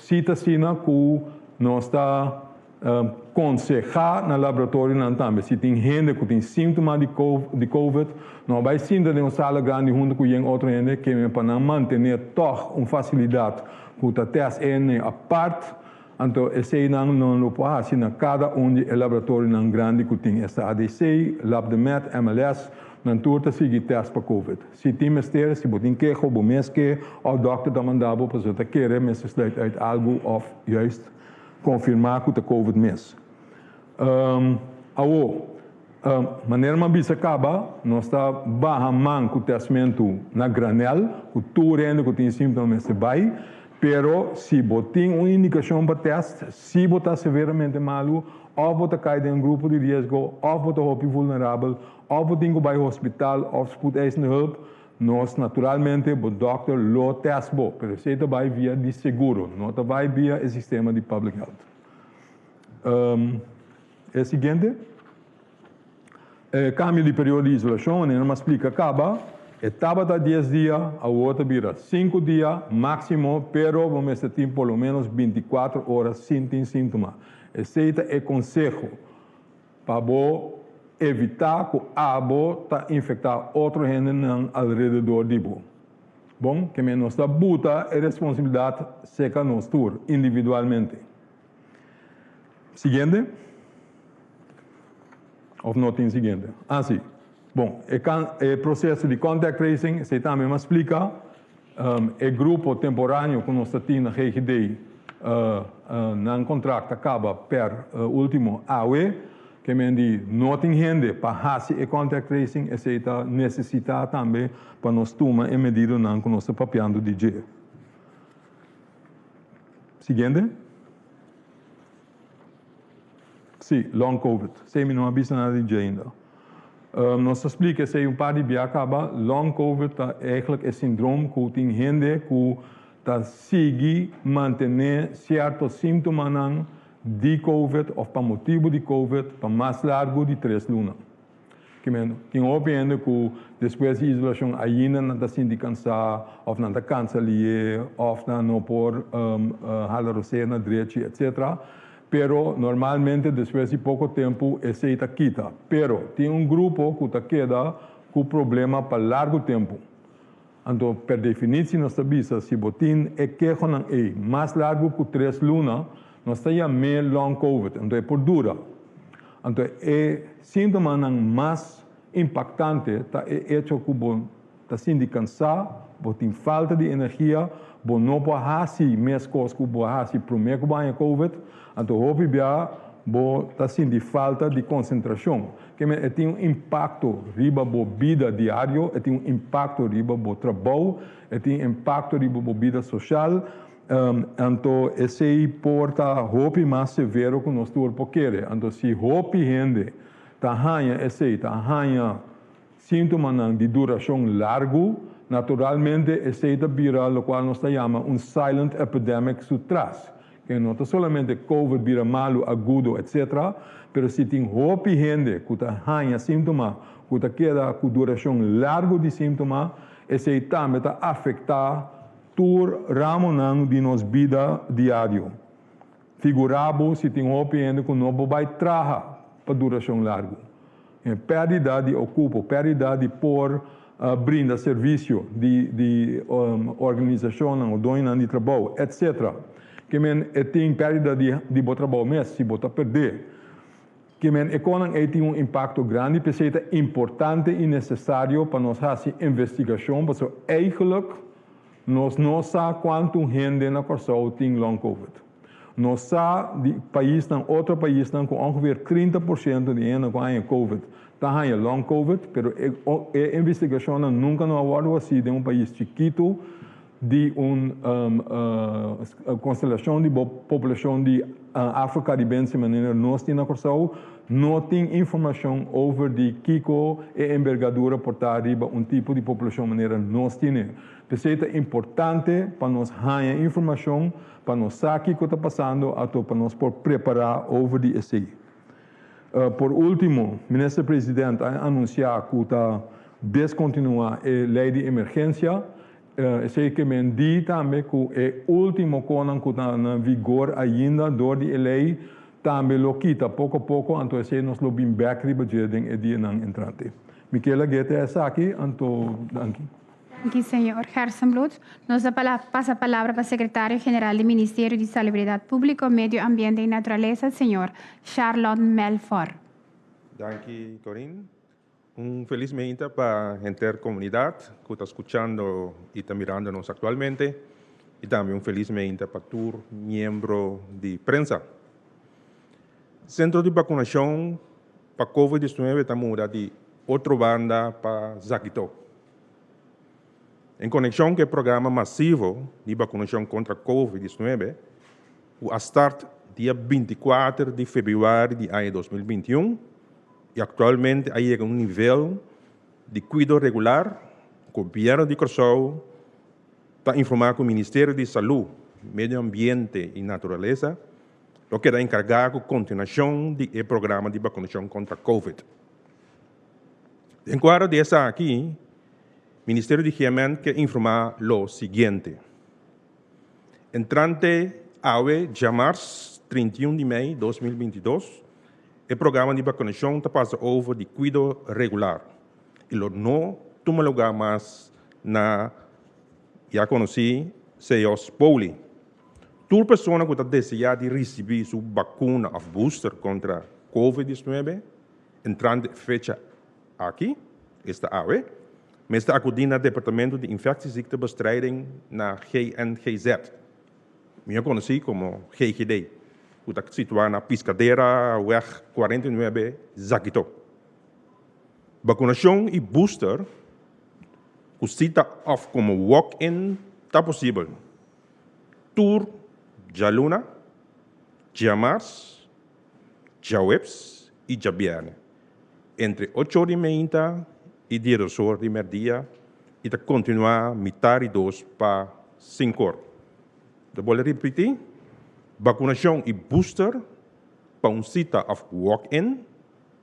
Si ta asina ku nos ta konsehá na laboratorionan tambe, si tin hende ku tin síntoma di covid, no bai sinta den un sala grandi huntu ku yen otro hende, keme pa nan mantené tòg un fasilidat ku ta tèst hende apart, anto eseinan nan lo por hasi na kada un di e laboratorionan grandi ku tin, esta ADC, LabdeMed, MLS, nan tur ta sigui tèst pa covid. Si tin mester, si bo tin keho, bo mes ke òf dòkter ta manda bo pasobra ta kere mester sluit uit algu òf juist konfirmá ku ta covid mes. Awo, manera mi a bisa kaba, nos ta baha man ku tèstmentu na granèl, ku tur hende ku tin símptoma mester bai, pero si bo tin un indikashon pa tèst, si bo ta severamente malu òf bo ta kai den un grupo di riesgo òf bo ta hopi vulnerabel, Òf bo tin ku bai hospital òf spoedeisende hulp, nos naturalmente bo dòkter lo tèst bo, pero esei ta bai via di seguro, no ta bai via e sistema di public health. E siguiente. E kambio di periodo di isolashon, manera mi a splika kaba, e tabata 10 dia, awor ta bira 5 dia máksimo, pero bo mester tin por lo ménos 24 ora sin tin síntoma. Esei ta e konseho. Pa bo evitá ku abo ta infektá otro hendenan alrededor di bo. Bon, ke men nos ta buta e responsabilidat seka nos tur, individualmente. Siguiente. Of no tin siguiente? Ah, si. Bon, e kan e proseso di contact tracing, esei tambe mi a splika. E grupo temporáneo ku nos ta tin na GGD, nan kontrakt a kaba per último awe. Ke men di no tin hende pa hasi e contact tracing, esei ta nesesitá tambe pa nos tuma e medidanan ku nos ta papiando di dje. Siguiente. Sí, long covid. Esei mi no a bisa nada di dje ainda. Nos ta splika esei un par di bia kaba. Long covid ta eigenlijk e sindroom ku tin hende ku ta sigui mantené sierto síntomanan di covid òf pa motibu di covid pa mas largu di tres luna. Kimen, tin hopi hende ku despues di isolashon ainda nan ta sinti kansá òf nan ta kansa lié òf nan no por hala rosea na drechi etcetera. Pero normalmente despues di poko tempu esei ta kita. Pero tin un grupo ku ta keda ku problema pa largu tempu. Anto per definitie nos ta bisa si bo tin e kehonan ei mas largu ku tres luna, nos ta yam'é long covid, anto e por dura. Anto e síntomanan mas impaktante ta e echo ku bo ta sinti kansá, bo tin falta di energia, bo no por hasi meskos ku bo a hasi promé ku bo haña covid, anto hopi bia bo ta sinti falta di konsentrashon. Ke men e tin un impakto riba bo bida diario, e tin un impakto riba bo trabou, e tin impakto riba bo bida sosial, anto esei por ta hopi mas severo ku nos tur por kere. Anto si hopi hende ta haña esei, ta haña síntomanan di durashon largu, naturalmente esei ta bira lokual nos ta yama un silent epidemic su tras. Ke no ta solamente covid bira malu, agudo, etc. Pero si tin hopi hende ku ta haña síntoma ku ta keda ku durashon largu di síntoma, esei tambe ta afektá tur ramonan di nos bida diario. Figurá bo si tin hopi hende ku no por bai traha pa durashon largu. E pèrdida di okupo, pèrdida di por brinda servisio di di organisashonnan o doñonan di trabou, etc. Ke men e tin pèrdida di di bo trabou mes si bo ta pèrdé. Ke men e konan ei tin un impakto grandi, p'esei ta importante i nesesario pa nos hasi investigashon pasobra eigelijk nos no sa kuantu hende na Kòrsou tin long covid. Nos sa di paisnan, otro paisnan ku ongeveer 30% di hende ku haña covid ta haña long covid, pero e e investigashonnan nunka no a wòrdu hasí den un pais chikitu di un konstelashon di bo populashon di Afro-Karibense manera nos tin na Kòrsou. No tin informashon over di kiko e embergadura por ta riba un tipo di populashon manera nos tine. P'esei ta importante pa nos haña informashon pa nos sa kiko ta pasando ato pa nos por prepará over di esei. Por último, Minister President a anunsiá ku ta deskontinuá e lei di emergensia. Esei ke men di tambe ku e último konan ku ta na vigor ainda dor di e lei tambe lo kita poko poko, anto esei nos lo bin bèk riba dje den e dianan entrante. Mi ke lag'é te esaki, anto danki. Danki señor Gerstenbluth. Nos ta pasa palabra pa Secretario General di Ministerio di Salubridad Publico, Medio Ambiente y Naturalesa, señor Sharlon Melfor. Danki Corinne. Un felis meinta pa henter comunidad cu ta scuchando y ta mirando nos actualmente y tambe un felis meinta pa tur miembro di prensa. Centro di vacunacion pa Covid 19 ta muda di Otrobanda pa Zakito. En konekshon ku e programa masivo di bakunashon kontra Covid 19, ku a start dia 24 di febrüari di aña 2021 i aktualmente a yega un nivel di kuido regular, Gobièrnu di Kòrsou ta informá ku Ministerio di Salú, Medio Ambiente i Naturalesa lo keda enkargá ku kontinuashon di e programa di bakunashon kontra Covid. Den kuadro di esaki, Ministerio di GMN ke informá lo siguiente. Entrante awe djamars 31 di mei 2022, e programa di bakunashon ta pasa over di kuido regular i lo no tuma lugá mas na ya konosí Seos Poli. Tur persona ku ta deseá di risibí su bakuna òf booster kontra Covid 19, Entrante e fecha aki, esta awe, mester akudí na Departamento di Infectieziektebestrijding na GNGZ, mihó konosí komo GGD, ku ta situá na Piscaderaweg 49, Zakito. Bakunashon i booster ku sita òf komo walk-in ta posibel tur djaluna, djamars, djaweps i djabièrnè, entre ocho or di meinta i diesdos or di mèrdia i ta kontinuá mitar di dos pa sinku or. Ta bolbe ripití, bakunashon i booster pa un sita òf walk-in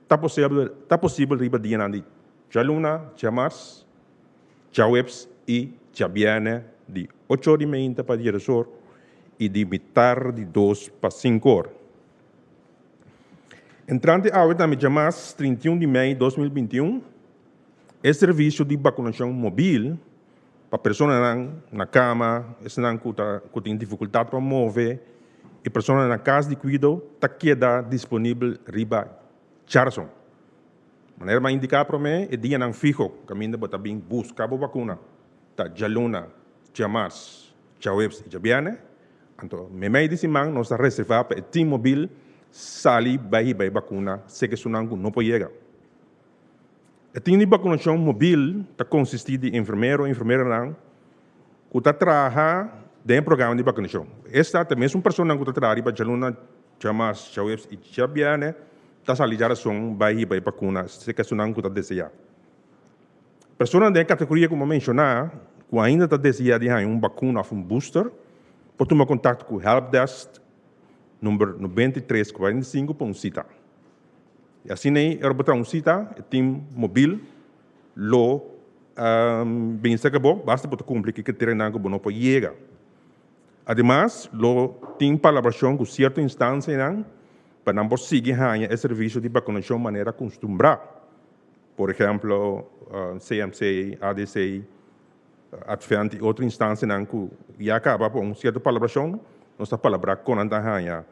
ta posibel ta posibel riba dianan di djaluna, djamars, djaweps i djabièrnè di ocho or di meinta pa diesdos or i di mitar di dos pa sinku or. Entrante awe tambe djamas 31 di mei 2021, e servisio di bakunashon mobil Pa personanan na kama, esnan ku ta ku tin difikultat pa move i personanan na kas di kuido ta keda disponibel riba djarason. Manera mi a indiká promé, e dianan fiho kaminda bo ta bin buska bo bakuna ta djaluna, djamars, djaweps i djabièrnè. Anto meimei di siman nos ta reservá pa e tim mobil sali bai hiba e bakuna seke esunnan ku no por yega. E tim di bakunashon mobil ta konsistí di enfermero i enfermeranan ku ta traha den e programa di bakunashon. Esta ta mesun personanan ku ta traha riba djaluna, djamars, djaweps i djabièrnè ta sali djarason bai hiba e bakuna seke esunnan ku ta deseá. Personanan den e kategoria ku mi a menshoná ku ainda ta deseá di haña un bakuna òf un booster por tuma kontakto ku Helpdesk number 93 45 pa un sita. I asina ei ora bo traha un sita, e tim mobil lo bin serka bo, basta bo ta kumpli ku e kriterianan ku bo no por yega. Ademas, lo tin palabrashon ku sierto instansianan pa nan por sigui haña e servisio di bakunashon manera kustumbrá. Por ehèmpel, CMC, ADC, Advent i otro instansianan ku ya kaba pa un sierto palabrashon, nos ta palabrá kon nan ta haña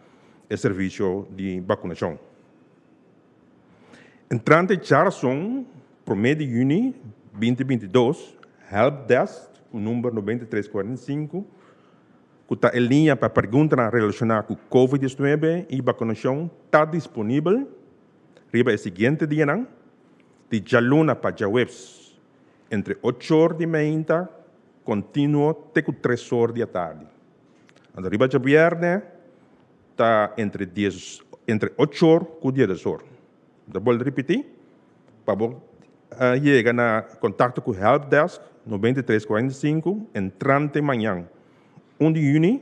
e servisio di bakunashon. Entrante djarason promé di yüni 2022, Helpdesk ku number 93 45, ku ta e liña pa preguntanan relashoná ku Covid 19 i bakunashon ta disponibel riba e siguiente dianan, di djaluna pa djaweps entre ochor di meinta kontinuo te ku tresor di atardi. Anto riba djabièrnè ta entre dies entre ochor ku diesor. Mi ta bolbe ripití, pa bo yega na kontakto ku Helpdesk 93 45 entrante mañan un di yüni,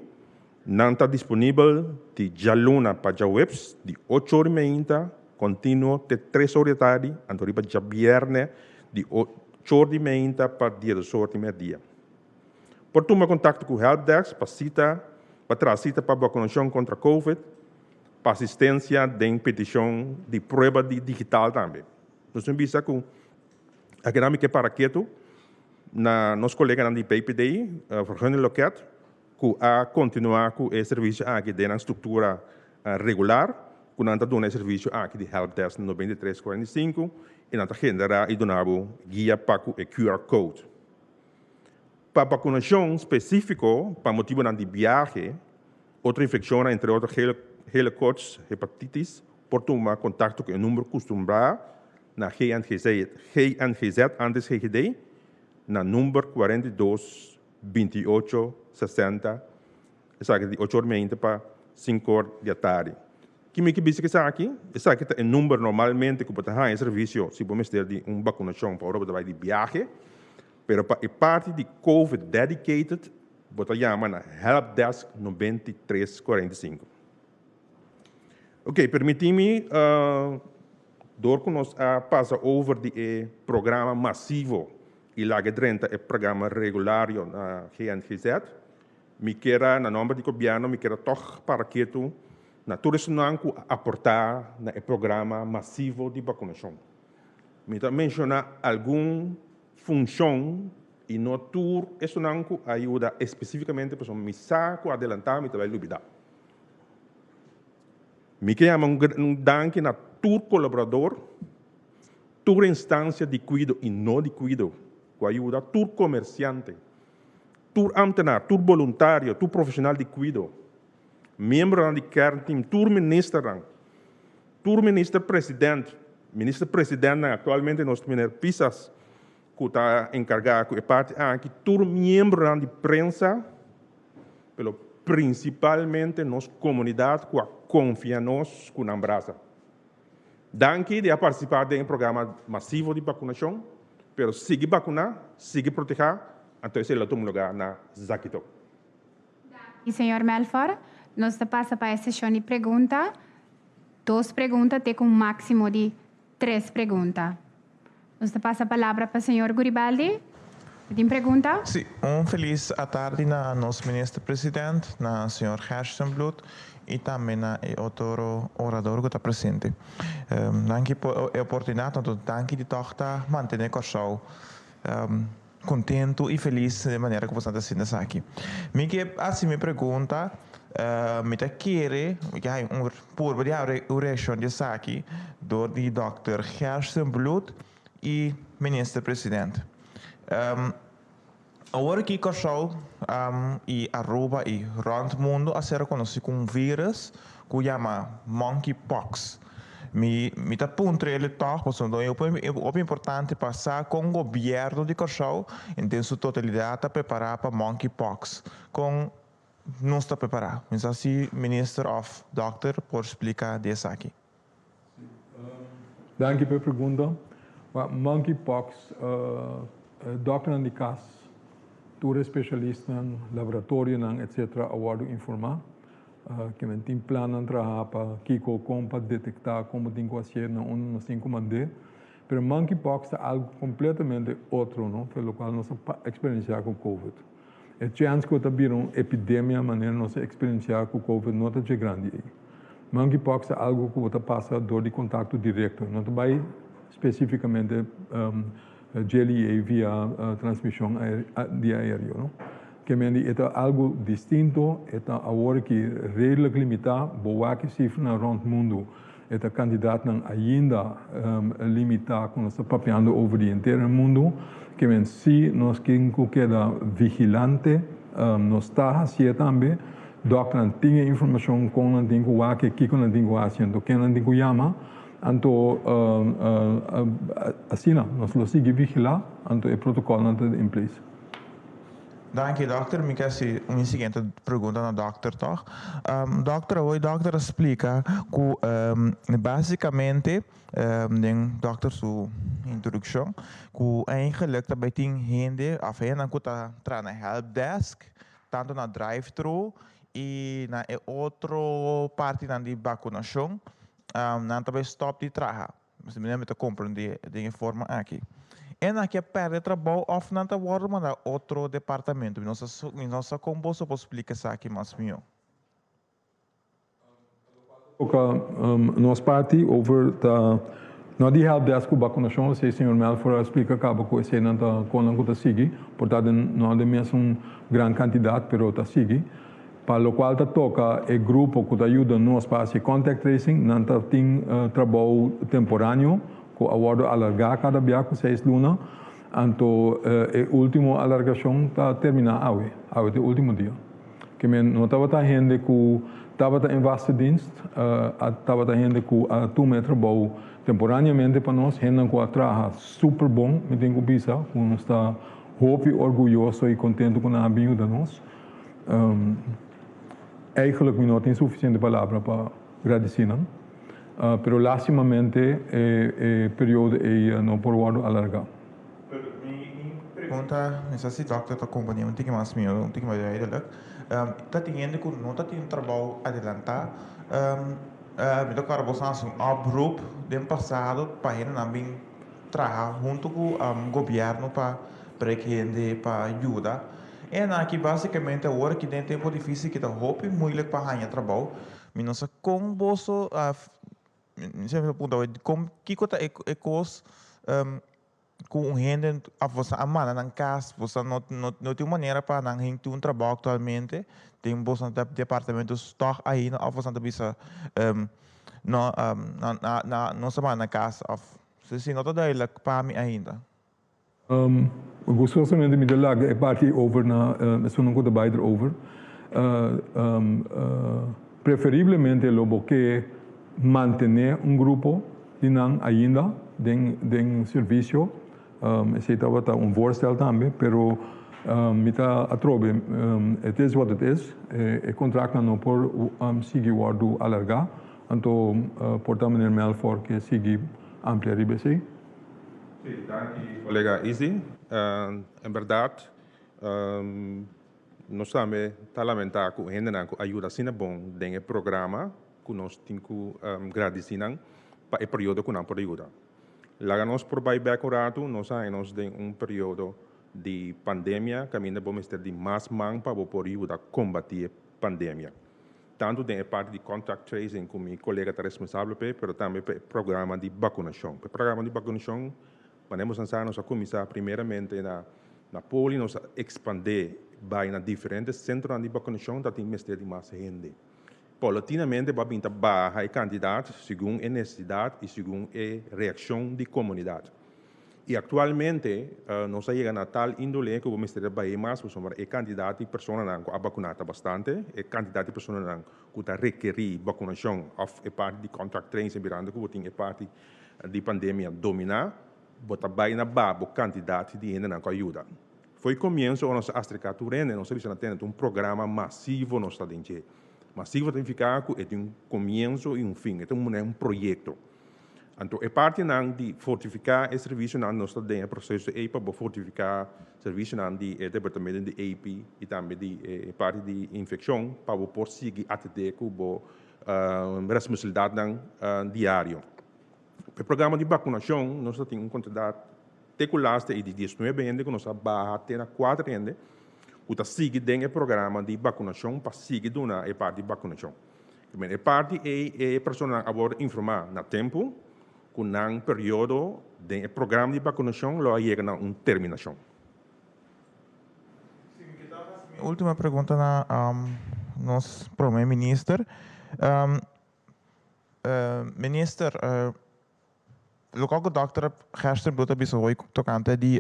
nan ta disponibel di djaluna pa djaweps di ochor di meinta kontinuo te tresor di atardi, anto riba djabièrnè di ochor di meinta pa diesor di mèrdia. Por tuma kontakto ku Helpdesk pa sita pa traha sita pa bakunashon kontra Covid, pa asistensia den petishon di prueba di digital tambe. Nos tin bisa ku akinan mi ke para ketu na nos koleganan di PPD, Vergunningloket, ku a kontinuá ku e servisio aki den nan struktura regular, ku nan ta duna e servisio aki di Helpdesk 93 45 i nan ta generá i duna bo guia pa ku e QR code. Pa bakunashon spesífiko pa motibunan di biahe, otro infekshonnan entre otro gele koorts, hepatitis, por tuma kontakto ku e number kustumbrá na GNGZ, GNGZ antes GGD, na number 42 28 60, esaki ta di ocho or meinta pa sinku or di atardi. Ki mi ke bisa ku esaki? Esaki ta e number normalmente ku bo ta haña servisio si bo mester di un bakunashon pa ora bo ta bai di biahe. Pero pa e parti di Covid dedicated bo ta yama na Helpdesk 93 45. Ok, permiti mi dor ku nos a pasa over di e programa masivo i laga drenta e programa regulario na GNGZ, mi kier a, na nomber di gobierno, mi kier a tog para ketu na tur esunnan ku a aporta na e programa masivo di bakunashon. Mi ta menshoná algun funshon i no tur esunnan ku a yuda espesífikamente pasobra mi sa ku adelantá mi ta bai lubidá. Mi ke yama un danki na tur kolaborador, tur instansia di kuido i no di kuido ku a yuda, tur komersiante, tur ámtenar, tur boluntario, tur profeshonal di kuido, miembronan di kernteam, tur ministernan, tur minister president, minister presidentnan, aktualmente nos meneer Pisas ku ta enkargá ku e parti aki, tur miembronan di prensa, pero prinsipalmente nos komunidat ku a konfia nos ku nan brasa. Danki di a partisipá den e programa masivo di bakunashon, pero sigui bakuná, sigui protehá, anto esei lo tuma lugá na Zakito. Danki, señor Melfor. Nos ta pasa pa e seshon di pregunta. Dos pregunta te ku un máksimo di tres pregunta. Nos ta pasa palabra pa señor Guribaldi. Bo tin pregunta? Sí, un felis atardi na nos Minister President, na señor Gerstenbluth y tambe na e otro orador cu ta presente. Danki pa e oportunidad, anto danki di tog ta mantene Corsou. kontentu i felis den manera ku boso ta haciendo esaki. Mi ke hasi mi pregunta, mi ta kere, mi ke haña un purba di haña un reakshon di esaki dor di dòkter Gerstenbluth i Minister President. Awor aki Kòrsou i Aruba i rònt mundu a ser rekonosí ku un vírus ku yama monkeypox. Mi mi ta puntra el'e tòg pasobra e hopi importante pa sa kon gobièrnu di Kòrsou den su totalidat ta prepará pa monkeypox. Kon nos ta prepará? Mi sa si minister òf dòkter por splika di esaki. Danki pa e pregunta. Monkeypox, dòkternan di kas, tur e spesialistnan, laboratorionan etc. A wòrdu informá. Ke men tin plannan traha pa kiko, kon pa detektá, kon bo tin ku hasié, na unda nos tin ku mand'é. Pero monkeypox ta algu kompletamente otro, no, fe lokual nos a eksperensiá ku covid. E chèns ku ta bira un epidemia manera nos a eksperensiá ku covid no ta dje grandi ei. Monkeypox ta algu ku bo ta pasa dor di kontakto direkto, no ta bai spesífikamente dje via transmishon di aereo, no. Ke men di e ta algu distinto, e ta awor aki redelijk limitá, bo wak e sifranan rònt mundu, e ta kantidatnan ainda limitá ku nos ta papiando over di henter e mundu. Ke men si nos kin ku keda vigilante, nos ta hasié tambe. Dòkternan tin e informashon kon nan tin ku wak e kiko nan tin ku hasi anto ken nan tin ku yama. Anto asina nos lo sigui vigilá anto e protokòlnan ta in place. Danki dòkter. Mi ke hasi mi siguiente pregunta na dòkter tòg. Dòkter awor dòkter a splika ku básikamente den dòkter su introdukshon ku eigenlik ta bai tin hende òf hendenan ku ta traha na helpdesk tantu na drive thru i na e otro partinan di bakunashon nan ta bai stòp di traha. Mi ta komprendé den e forma aki. E nan ke pèrdè trabou òf nan ta wòrdu mandá otro departamento. Mi no sa mi no sa kon boso por splika esaki mas mihó. Toka nos parti over ta no di helpdesk ku bakunashon, esei señor Melfor a splika kaba ku eseinan ta konnan ku ta sigui, por ta den no den mesun gran kantidat pero ta sigui. Pa lokual ta toka e grupo ku ta yuda nos pa hasi contact tracing, nan ta tin trabou temporaneo ku a wòrdu alargá kada bia ku seis luna. Anto e último alargashon ta terminá awe. Awe ta e último dia. Ke men no tabata hende ku tabata en vaste dienst, a tabata hende ku a tuma e trabou temporaneamente pa nos, hendenan ku a traha super bon, mi tin ku bisa ku nos ta hopi orguyoso i kontentu ku nan a bin yuda nos. Eigenlijk mi no tin suficiente palabra pa gradici nan, pero lastimamente e periodo ey no por wordo alarga. Pero mi pregunta, mi sa si dokter ta comprende un tiki mas miho, un tiki mas duidelijk, ta tin hende cu no ta tin trabou adelanta, mi ta acorda boso a haci un oproep den pasado pa hendenan bin traha hunto cu gobierno pa brek hende pa yuda. E nan aki básikamente awor aki den tempu difísil ki ta hopi muilik pa haña trabou. Mi no sa kon boso a, mi semper ta puntra kon kiko ta e kos ku un hende òf boso a manda nan kas, boso no no tin un manera pa nan hende tin un trabou aktualmente den boso departamento tòg ainda òf boso ta bisa no nos a manda nan kas òf si no ta duidelijk pa mi ainda. Gustosamente mi ta laga e parti over na esunnan ku ta bai erover. Preferiblemente lo bo ke mantené un grupo di nan ainda den den servisio. Esei tabata un voorstel tambe, pero mi ta atrobe het is wat het is. E kontraktnan no por sigui wòrdu alargá, anto por ta meneer Melfor ke sigui amplia riba esei. Sí, danki kolega Izzy. En bèrdat nos tambe ta lamentá ku hendenan ku a yuda asina bon den e programa ku nos tin ku gradisí nan pa e periodo ku nan por a yuda. Laga nos por bai bèk un ratu, nos a haña nos den un periodo di pandemia kaminda bo mester di mas man pa bo por yuda kombatí e pandemia. Tantu den e parti di contact tracing ku mi kolega ta responsabel p'e, pero tambe pa e programa di bakunashon. Pa e programa di bakunashon, manera boso sa, nos a kuminsá primeramente na Na poli nos a ekspandé bai na diferente sentronan di bakunashon ta tin mester di mas hende. Paulatinamente bo a bin ta baha e kantidat segun e nesesidat i segun e reakshon di komunidat. I aktualmente nos a yega na tal índole ku bo mester a bai mas pasobra e kantidat di personanan ku a bakuná ta bastante, e kantidat di personanan ku ta rekerí bakunashon òf e parti di contact tracing mirando ku bo tin e parti di pandemia dominá, bo ta bai na baha bo kantidat di hendenan ku a yuda. Fo'i komienso ora nos a aserká tur hende, nos a bisa nan tene ta un programa masivo nos ta den dje. Masivo ta nifiká ku e tin un komienso i un fin, e ta un manera un proyekto. Anto e partinan di fortifiká e servisionan nos ta den e proseso ei pa bo fortifiká servisionan di e departamento di AP i tambe di e parti di infekshon pa bo por sigui atendé ku bo responsabilidatnan diario. E programa di bakunashon nos ta tin un kantidat te ku laste i di diesnuebe hende ku nos a baha te na kuater hende ku ta sigui den e programa di bakunashon pa sigui duna e parti di bakunashon. E parti ei e personanan a wòrdu informá na tempu ku nan periodo den e programa di bakunashon lo a yega na un terminashon. Mi último pregunta na nos Prome Minister. Minister, loke ku dòkter Gerstenbluth a bisa hoy tokante di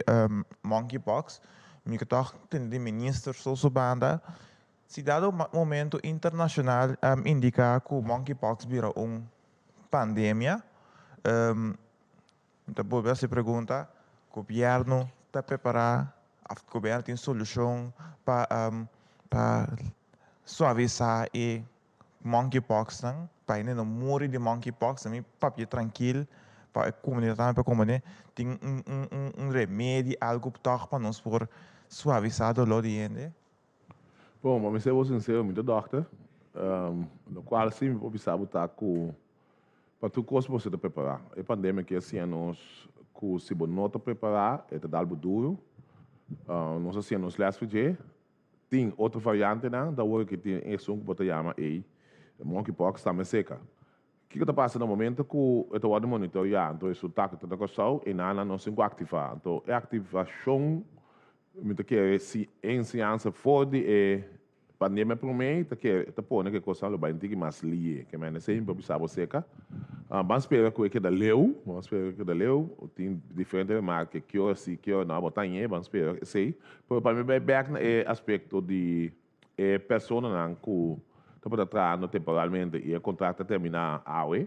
monkeypox, mi ke tòg tende di minister so su banda, si dado momento internashonal indiká ku monkeypox bira un pandemia, mi ta bolbe hasi pregunta, gobièrnu ta prepará òf gobièrnu tin solushon pa pa suavisá e Monkeypox nan, pa hende no muri di monkeypox, mi papia trankil pa e komunidat tambe por komprende, tin un un un remedi algu tòg pa nos por suavisá doló di hende? Bon, pa mi ser bo sinsero, mi ta dòkter, lokual si mi por bisa bo ta ku pa tur kos bo mester ta prepará. E pandemia aki a siña nos ku si bo no ta prepará e ta dal bo duru. Nos a siña nos lès for dje. Tin otro variantenan, ta wor ki tin esun ku bo ta yama ei monkeypox tambe seka. Kiko ta pasa na momento ku e ta wòrdu monitoreá, anto resultá ku ta na Kòrsou, e nan no sin ku aktivá. Anto e aktivashon mi ta kere si e enseñansa for di e pandemia promé ta kere ta pone ku e kosnan lo bai un tiki mas lihe. Ke mende esei mi por bisa bo seka. Ban spera ku e keda leu, ban spera ku e keda leu. Tin diferente remarke ki ora si, ki ora no, bo ta ñe, ban spera esei. Pero pa mi bai bek na e aspekto di e personanan ku tabata trahando temporalmente i e kontrakt a terminá awe,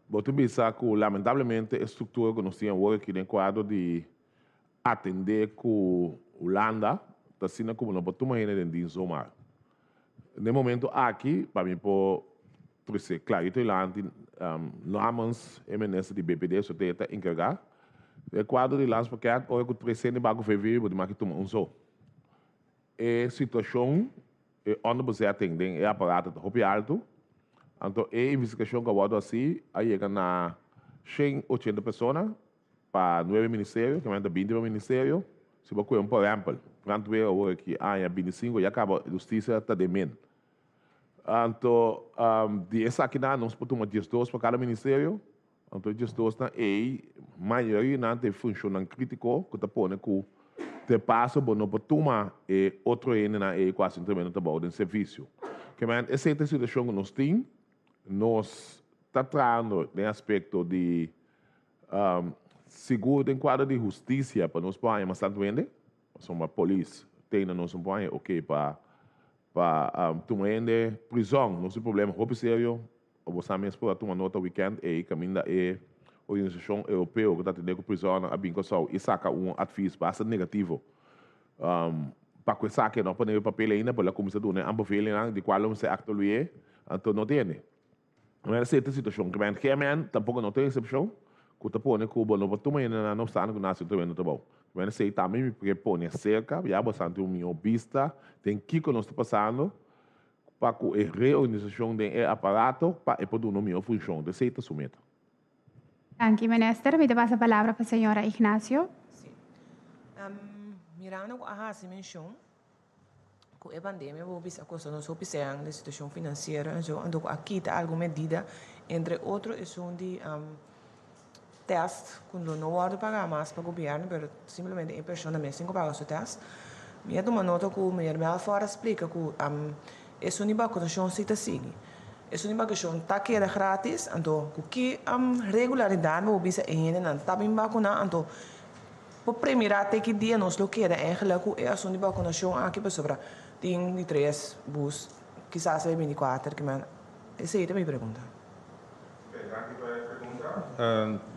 bo tin bisa ku lamentablemente e struktura ku nos tin awor aki den kuadro di atendé ku Hulanda ta asina ku bo no por tuma hende den dins zomaar. Den momento aki pa mi por trese klarito dilanti namens e minister di BPD so ta enkargá e kuadro di landspakket ora ku trese hende baku VV bo tin maki tuma un so. E situashon e onderbezetting den e aparato ta hopi altu anto e investigashon ku a wòrdu hasi a yega na 180 persona pa nuebe ministerio, ke mester 20 pa ministerio. Si bo kue un por ehèmpel, brandweer awor aki aña 25 ya kaba hustisia ta den min. Anto di esakinan nos por tuma 12 pa kada ministerio, anto e 12 nan ei mayoria nan ta e funshonnan kritiko ku ta pone ku te paso bo no por tuma e otro hendenan ei ku hasi un tremendo trabou den servisio. Ke men esei ta e situashon ku nos tin, nos ta trahando den aspekto di Sigur den kuadro di hustisia pa nos por haña mas tantu hende, pasobra polis tene nos un por haña oke pa pa tuma hende prizòn. Nos tin problema hopi serio, bo sa mes por a tuma nota wikènt ei kaminda e organisashon europeo ku ta atendé ku prizònnan a bin Kòrsou i saka un atvis basta negativo pa ku esaki no a pone riba papel ainda, pero el a kuminsá duna e aanbevelingnan di kual lo mester aktuali'é, anto no tene. Mester seta situacion ke men GMN tampoco no ta excepcion cu ta pone cu bo no por tuma hende nan no obstante cu nan haci un tremendo trabou. Men esey tambe mi ke pone acerca ya bo san tin un miho bista den kico nos ta pasando pa cu e reorganisacion den e aparato pa e por duna un miho funcion. Esey ta su meta. Danki Minister. Mi ta pasa palabra pa señora Ignacio. Sí. Mirando cu a haci mencion Ku e pandemia bo bisa kosta nos hopi sean den situashon finansiero en so, anto ku a kita algun medida, entre otro esun di Test ku lo no wòrdu pagá mas pa gobièrnu pero simplemente e persona mes tin ku paga su test. Mi a tuma nota ku meneer Melfor a splika ku esun di bakunashon si ta sigui. Esun di bakunashon ta keda gratis anto ku ki regularidat bo por bisa e hendenan ta bin bakuná anto por premirá te ki dia nos lo keda eigenlijk ku e asun di bakunashon aki pasobra tin di tres bus kisas e binti kuater kimen esei ta mi pregunta. Danki pa e pregunta.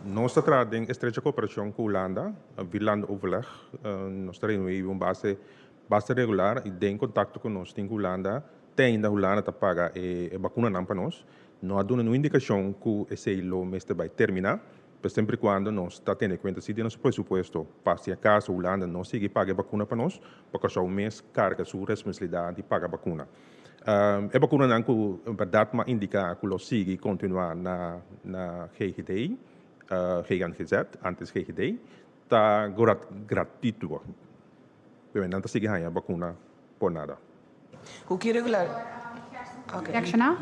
Nos ta traha den estrecha koperashon ku Hulanda, Vierlandenoverleg. Nos ta reuní un base basta regular i den kontakto ku nos tin ku Hulanda, te ainda Hulanda ta paga e bakunanan pa nos. No a duna niun indikashon ku esei lo mester bai terminá, pero semper i kuando nos ta tene kuenta si den nos presupuesto pa si akaso Hulanda no sigui paga e bakuna pa nos, pa Kòrsou mes karga su responsabilidat di paga bakuna. E bakunanan ku en bèrdat m'a indiká ku lo sigui kontinuá na na GGD, GGNGZ, antes GGD, ta gratuito. Nan ta sigui haña bakuna por nada. Ku ki regular. Reakshoná?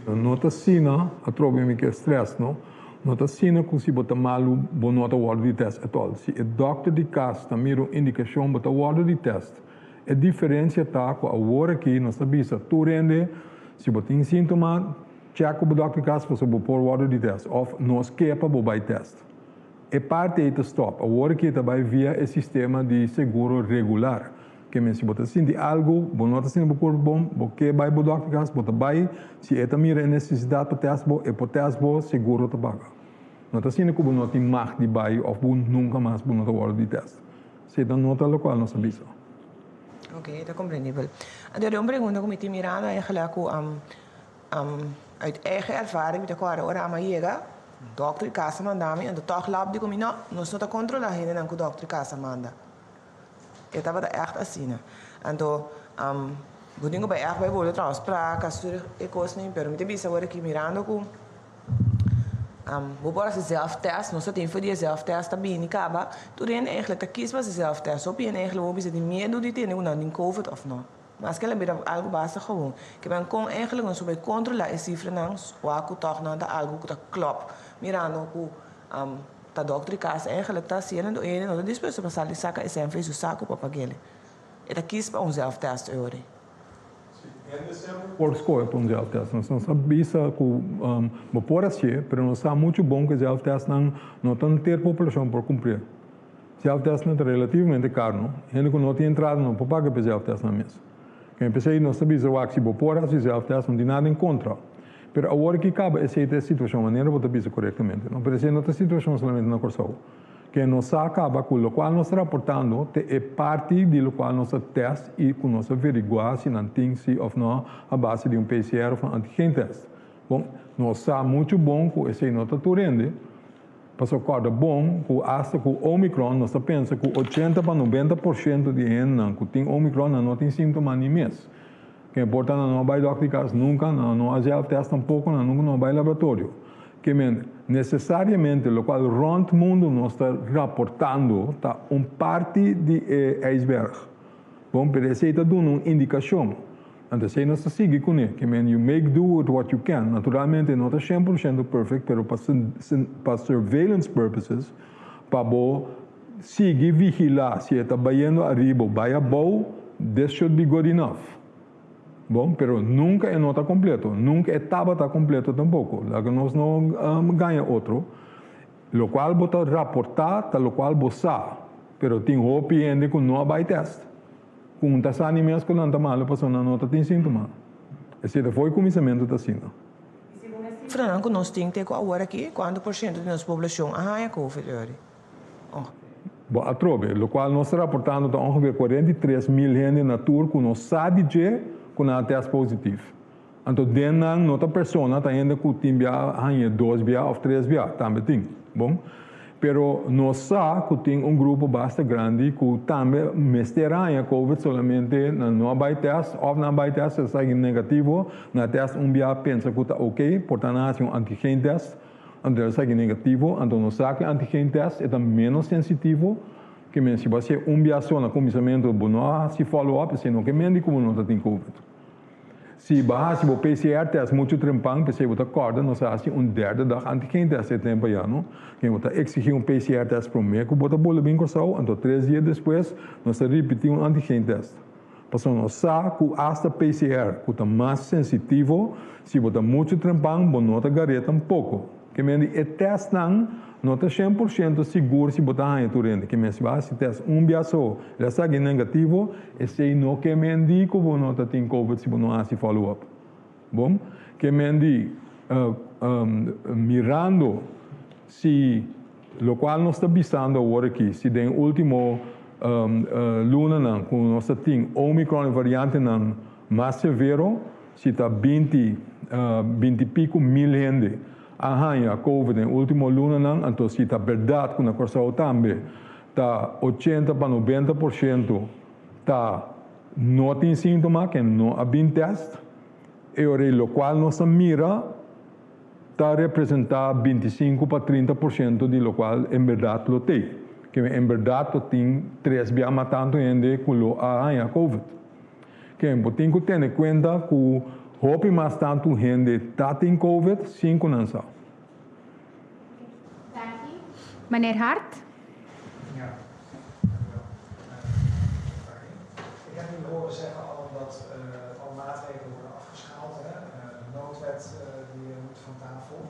No ta asina, atrobe mi ke stress no, no ta asina ku si bo ta malu bo no ta wòrdu di tèst at all. Si e dòkter di kas ta mira un indikashon bo ta wòrdu di tèst. E diferensia ta ku awor aki nos ta bisa tur hende si bo tin síntoma chèk ku bo dòkter di kas pasobra bo por wòrdu di tèst òf nos ke pa bo bai tèst. E parti ei ta stòp. Awor aki ta bai via e sistema di seguro regular. Ke men si bo ta sinti algu, bo no ta sinti bo kurpo bon, bo ke bai bo dòkter di kas, bo ta bai, si e ta mira e nesesidat pa tèst bo, e por tèst bo, seguro ta paga. No ta asina ku bo no tin mag di bai òf bo nunka mas bo no ta wòrdu di tèst. Si ta nota lokual nos a bisa. Oké, ta komprendibel. Anto un pregunta ku mi tin mirando eigenlijk ku uit eigen ervaring mi ta kòrda ora ami a yega, dòkter di kas a manda mi, anto tòg lab di ku mi no, nos no ta kontrolá hendenan ku dòkter di kas a manda. E tabata ègt asina. Anto bo tin ku bai ègt bai bolbe trouwens praka stuur e kosnan, pero mi ta bisa awor aki mirando ku Bo por hasi zelftest, nos ta tin for di e zelftest ta bini kaba, tur hende eigenlijk ta kies pa hasi zelftest, hopi hende eigenlijk bo bisa tin miedu di tende ku nan tin covid òf no. Maske el a bira algu basta gewoon. Ke men kon eigenlijk nos por bai kontrolá e sifranan wak ku tòg nan ta algu ku ta klòp, mirando ku ta dòkter di kas eigenlijk ta hasiendo anto e hende no ta dispuesto pa sali saka e sèn for di su saku pa pag'el. E ta kies pa un zelftest e ora. Hende semper por scohe pa un zelftest. Nos no sa bisa cu bo por hacié, pero nos sa mucho bon cu e zelftestnan no ta henter poblacion por cumplié. Zelftestnan ta relativamente caro, no? Hende cu no tin entrada no por paga pa e zelftestnan mes. Ken p'esey nos ta bisa wak si bo por haci zelftest no tin nada en contra. Pero awor ki caba esey ta e situacion manera bo ta bisa corectamente, no? Pero esey no ta e situacion solamente na Corsou. Ke nos sa kaba ku lokual nos ta raportando te e parti di lokual nos a tèst i ku nos a veriguá si nan tin si òf nò a base di un PCR òf un antigeentest. Bon, nos sa muchu bon ku esei no ta tur hende, pasobra kòrda bon ku asta ku Omicron nos ta pensa ku ochenta pa 90% di e hendenan ku tin Omicron nan no tin síntoma ni mes. Ke por ta nan no a bai dòkter di kas nunka, nan no a zelf tèst tampoko, nan nunka no a bai laboratorio. Ke men, nesesariamente lokual rònt mundu nos ta raportando ta un parti di e ijsberg. Bon, pero esei ta duna un indikashon. Anto esei nos ta sigui kuné. Ke men, you make do with what you can. Naturalmente no ta 100% perfect, pero pa pa surveillance purposes, pa bo sigui vigilá si e ta bayendo ariba o bai abou, this should be good enough. Bon, pero nunka e no ta kompleto, nunka e tabata kompleto tampoko. Laga nos no gaña otro. Lokual bo ta raportá ta lokual bo sa, pero tin hopi hende ku no a bai tèst, ku un ta sa ni mes ku nan ta malu pasobra nan no ta tin síntoma. Esei ta fo'i kuminsamentu ta asina. Sifranan ku nos tin te ku awor aki, kuantu por shento di nos poblashon a haña covid ori? Oh. Bo atrobe, lokual nos ta raportando ta ongeveer 43.000 hende na tur ku no sa di dje ku nan a tèst positif. Anto den nan no ta persona, ta hende ku tin bia hañ'é dos bia òf tres bia, tambe tin. Bon. Pero nos sa ku tin un grupo basta grandi ku tambe mester haña covid solamente nan no a bai tèst òf nan a bai tèst a sali negativo, nan a tèst un bia pensa ku ta oke, por ta nan a hasi un antigen tèst. Anto el sa ki negativo, anto no sa ku e antigen test e ta menos sensitivo ke men si bo hasié un bia so na kuminsamentu bo no a hasi follow up esei no ke men di ku bo no ta tin covid. Si bo a hasi bo PCR test muchu trempan, p'esei bo ta kòrda nos a hasi un derde dag antigen test e tempu ayá, no? Ken bo ta eksigí un PCR test promé ku bo ta bolbe bin Kòrsou, anto tres dia despues nos ta ripití un antigen test. Pasobra nos sa ku asta PCR ku ta mas sensitivo, si bo ta muchu trempan bo no ta gar'é tampoko. Ke men di e testnan no ta 100% sigur si bo ta haña tur hende. Ke men si bo hasi test un bia so el a saki negativo, esei no ke men di ku bo no ta tin covid si bo no hasi follow up. Bon, ke men di mirando si lokual nos ta bisando awor aki, si den ultimo lunanan ku nos ta tin omicron e variantenan mas severo, si ta 20, 20 i piku mil hende a haña covid den ultimo lunanan, anto si ta bèrdat ku na Kòrsou tambe ta 80 pa 90% ta no tin síntoma, ke no a bin tèst, e ora ei lokual nos a mira ta representá 25 pa 30% di lokual en bèrdat lo tei. Ke en bèrdat lo tin tres bia mas tantu hende ku lo a haña covid. Ke bo tin ku tene kuenta ku hopi mas tantu hende ta tin covid sin ku nan sa. Meneer Hart? Ja, Ik heb u horen zeggen al dat alle maatregelen worden afgeschaald. Hè? De noodwet die moet van tafel.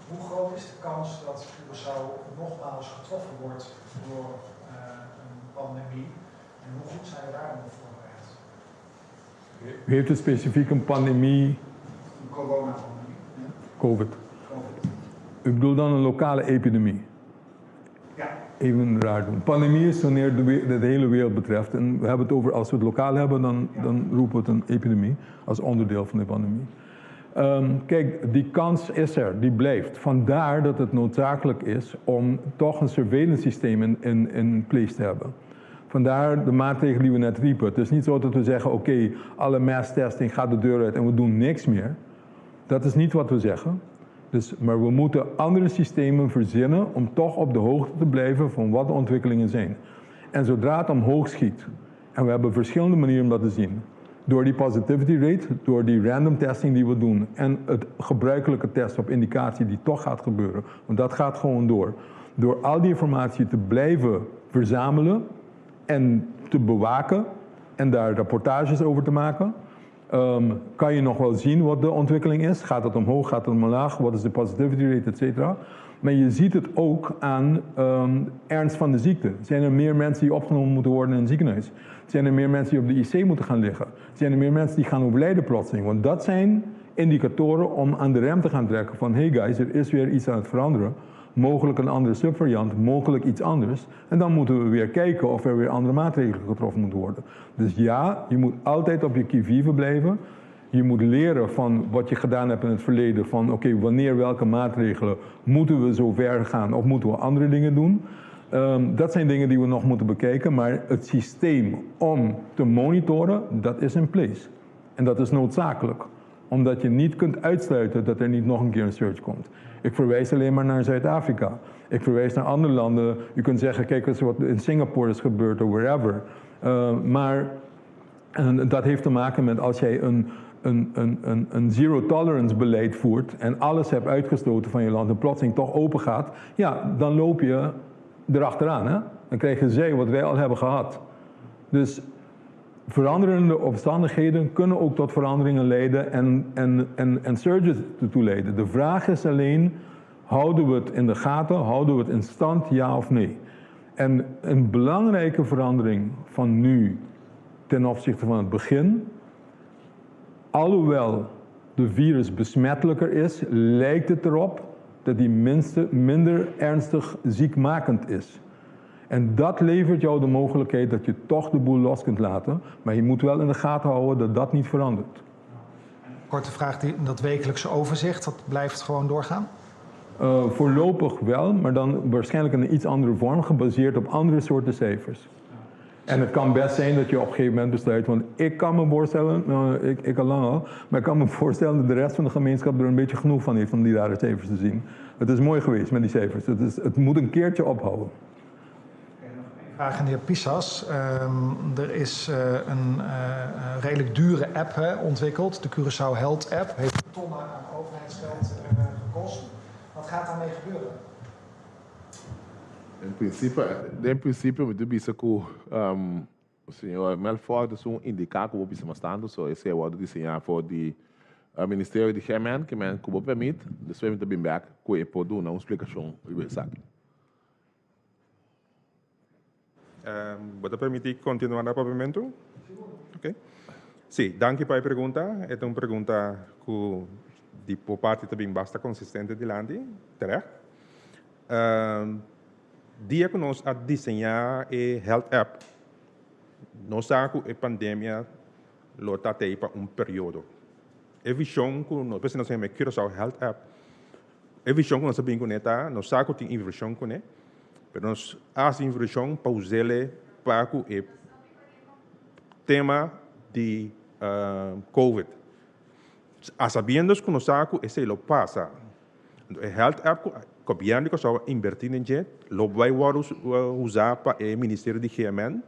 Hoe groot is de kans dat Curaçao nogmaals getroffen wordt door een pandemie? En hoe goed zijn we daar dan op voorbereid? U heeft het specifiek een pandemie? Een coronapandemie. Ja. Covid. COVID. U bedoelt dan een lokale epidemie? Ja. Even raar doen. Pandemie is wanneer de hele wereld betreft. En we hebben het over, als we het lokaal hebben, dan roepen we het een epidemie als onderdeel van de pandemie. Kijk, die kans is er, die blijft. Vandaar dat het noodzakelijk is om toch een surveillance systeem in place te hebben. Vandaar de maatregelen die we net riepen. Het is niet zo dat we zeggen, oké, alle mass testing gaat de deur uit en we doen niks meer. Dat is niet wat we zeggen. Maar we moeten andere systemen verzinnen om toch op de hoogte te blijven van wat de ontwikkelingen zijn. En zodra het omhoog schiet, en we hebben verschillende manieren om dat te zien. Door die positivity rate, door die random testing die we doen en het gebruikelijke test op indicatie die toch gaat gebeuren, want dat gaat gewoon door. Door al die informatie te blijven verzamelen en te bewaken en daar rapportages over te maken, kan je nog wel zien wat de ontwikkeling is. Gaat het omhoog, gaat het omlaag, wat is de positivity rate, et cetera. Maar je ziet het ook aan ernst van de ziekte. Zijn er meer mensen die opgenomen moeten worden in het ziekenhuis? Zijn er meer mensen die op de IC moeten gaan liggen? Zijn er meer mensen die gaan overlijden plotseling? Want dat zijn indicatoren om aan de rem te gaan trekken van, hey guys, er is weer iets aan het veranderen. Mogelijk een andere subvariant, mogelijk iets anders. En dan moeten we weer kijken of er weer andere maatregelen getroffen moeten worden. Dus ja, je moet altijd op je qui-vive blijven. Je moet leren van wat je gedaan hebt in het verleden. Van oké, wanneer welke maatregelen moeten we zo ver gaan of moeten we andere dingen doen. Dat zijn dingen die we nog moeten bekijken. Maar het systeem om te monitoren, dat is in place. En dat is noodzakelijk. Omdat je niet kunt uitsluiten dat er niet nog een keer een surge komt. Ik verwijs alleen maar naar Zuid-Afrika. Ik verwijs naar andere landen. U kunt zeggen, kijk eens wat in Singapore is gebeurd of wherever. Maar en dat heeft te maken met als jij een zero-tolerance beleid voert en alles hebt uitgestoten van je land en plotseling toch open gaat, ja, dan loop je erachteraan. Hè? Dan krijg je zij wat wij al hebben gehad. Dus veranderende omstandigheden kunnen ook tot veranderingen leiden en surges ertoe leiden. De vraag is alleen, houden we het in de gaten, houden we het in stand, ja of nee? En een belangrijke verandering van nu ten opzichte van het begin, alhoewel de virus besmettelijker is, lijkt het erop dat die minder ernstig ziekmakend is. En dat levert jou de mogelijkheid dat je toch de boel los kunt laten. Maar je moet wel in de gaten houden dat dat niet verandert. Korte vraag, dat wekelijkse overzicht, dat blijft gewoon doorgaan? Voorlopig wel, maar dan waarschijnlijk in een iets andere vorm, gebaseerd op andere soorten cijfers. En het kan best zijn dat je op een gegeven moment besluit, want ik kan me voorstellen, nou, ik al lang al, maar ik kan me voorstellen dat de rest van de gemeenschap er een beetje genoeg van heeft om die rare cijfers te zien. Het is mooi geweest met die cijfers. Het moet een keertje ophouden. Oké, nog Vraag aan de heer Pisas. Er is een redelijk dure app, hè, ontwikkeld. De Curaçao Health App. Heeft tonnen aan overheidsgeld gekost. Wat gaat daarmee gebeuren? In principe, in principe mi ta bisa ku señor Melfort ta un indiká ku bo bisa mas tantu, so esei a wòrdu diseñá for di Ministerio di GMN, ke men ku bo permit, despues mi ta bin bèk ku e por duna un splikashon riba esaki. Bo ta permití kontinuá na papiamentu? Ok. Sí, danki pa e pregunta. E ta un pregunta ku di bo parti ta bin basta konsistente dilanti, terecht. Dia ku nos a diseñá e Health App, nos sa ku e pandemia lo ta tei pa un periodo. E vishon ku nos, p'esei nos a yama e Curaçao Health App, e vishon ku nos a bin kuné ta, nos sa ku tin invershon kuné, pero nos a hasi invershon pa us'é pa ku e tema di Covid. A sabiendos ku nos sa ku esei lo pasa. Anto e health app ku gobièrnu di Kòrsou a inbertí den dje lo bai wòrdu usá pa e ministerio di GMN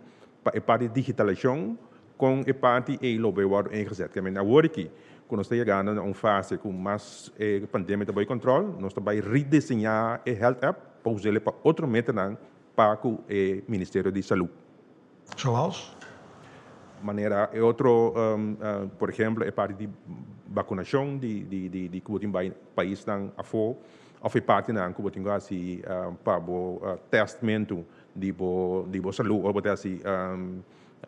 pa e parti di digitalashon kon e parti ei lo bai wòrdu ingezet. Ke men awor aki ku nos ta yegando na un fase ku mas e pandemia ta bai kòntròl nos ta bai ridiseñá e health app pa us'el pa otro metanan pa ku e ministerio di salú. Zoals? Manera e otro, por ehemplo, e parti di vacunacion di di di cu bo tin bay paisnan afo of e partinan cu bo tin cu haci pa bo testmento di bo di bo salud ora bo ta haci ora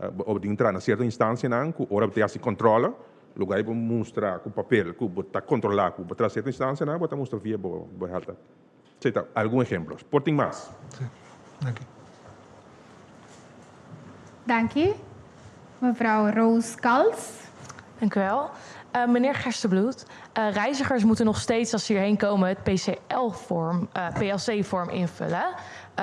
bo tin cu entra na cierto instancianan cu ora bo ta haci controle lugar di bo mustra cu papel cu bo ta controla cu bo ta cierto instancianan bo ta mustra via bo health app. Esei ta algun ehemplos. Por tin mas. Sí. Danki. Danki. Mevrouw Roos Kals. Dank u wel. Meneer Gerstenbluth, reizigers moeten nog steeds als ze hierheen komen het PCL-vorm, PLC-vorm invullen.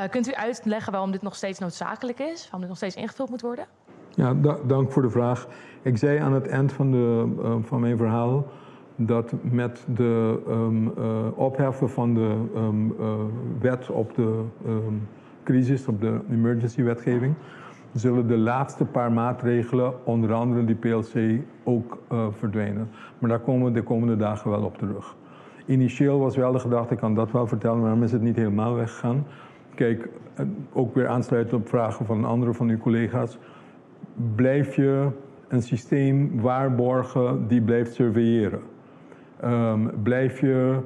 Kunt u uitleggen waarom dit nog steeds noodzakelijk is? Waarom dit nog steeds ingevuld moet worden? Ja, dank voor de vraag. Ik zei aan het eind van mijn verhaal dat met de opheffen van de wet op de crisis, op de emergency wetgeving, zullen de laatste paar maatregelen, onder andere die PLC, ook verdwijnen. Maar daar komen we de komende dagen wel op terug. Initieel was wel de gedachte, ik kan dat wel vertellen, maar waarom is het niet helemaal weggegaan? Kijk, ook weer aansluitend op vragen van andere van uw collega's. Blijf je een systeem waarborgen die blijft surveilleren? Blijf je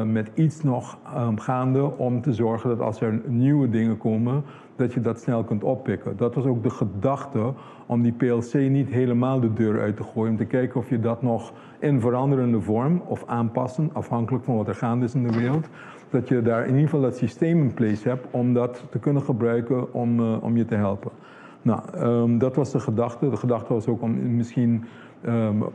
met iets nog gaande om te zorgen dat als er nieuwe dingen komen, dat je dat snel kunt oppikken? Dat was ook de gedachte om die PLC niet helemaal de deur uit te gooien, om te kijken of je dat nog in veranderende vorm of aanpassen, afhankelijk van wat er gaande is in de wereld, dat je daar in ieder geval dat systeem in place hebt om dat te kunnen gebruiken om je te helpen. Dat was de gedachte. De gedachte was ook om misschien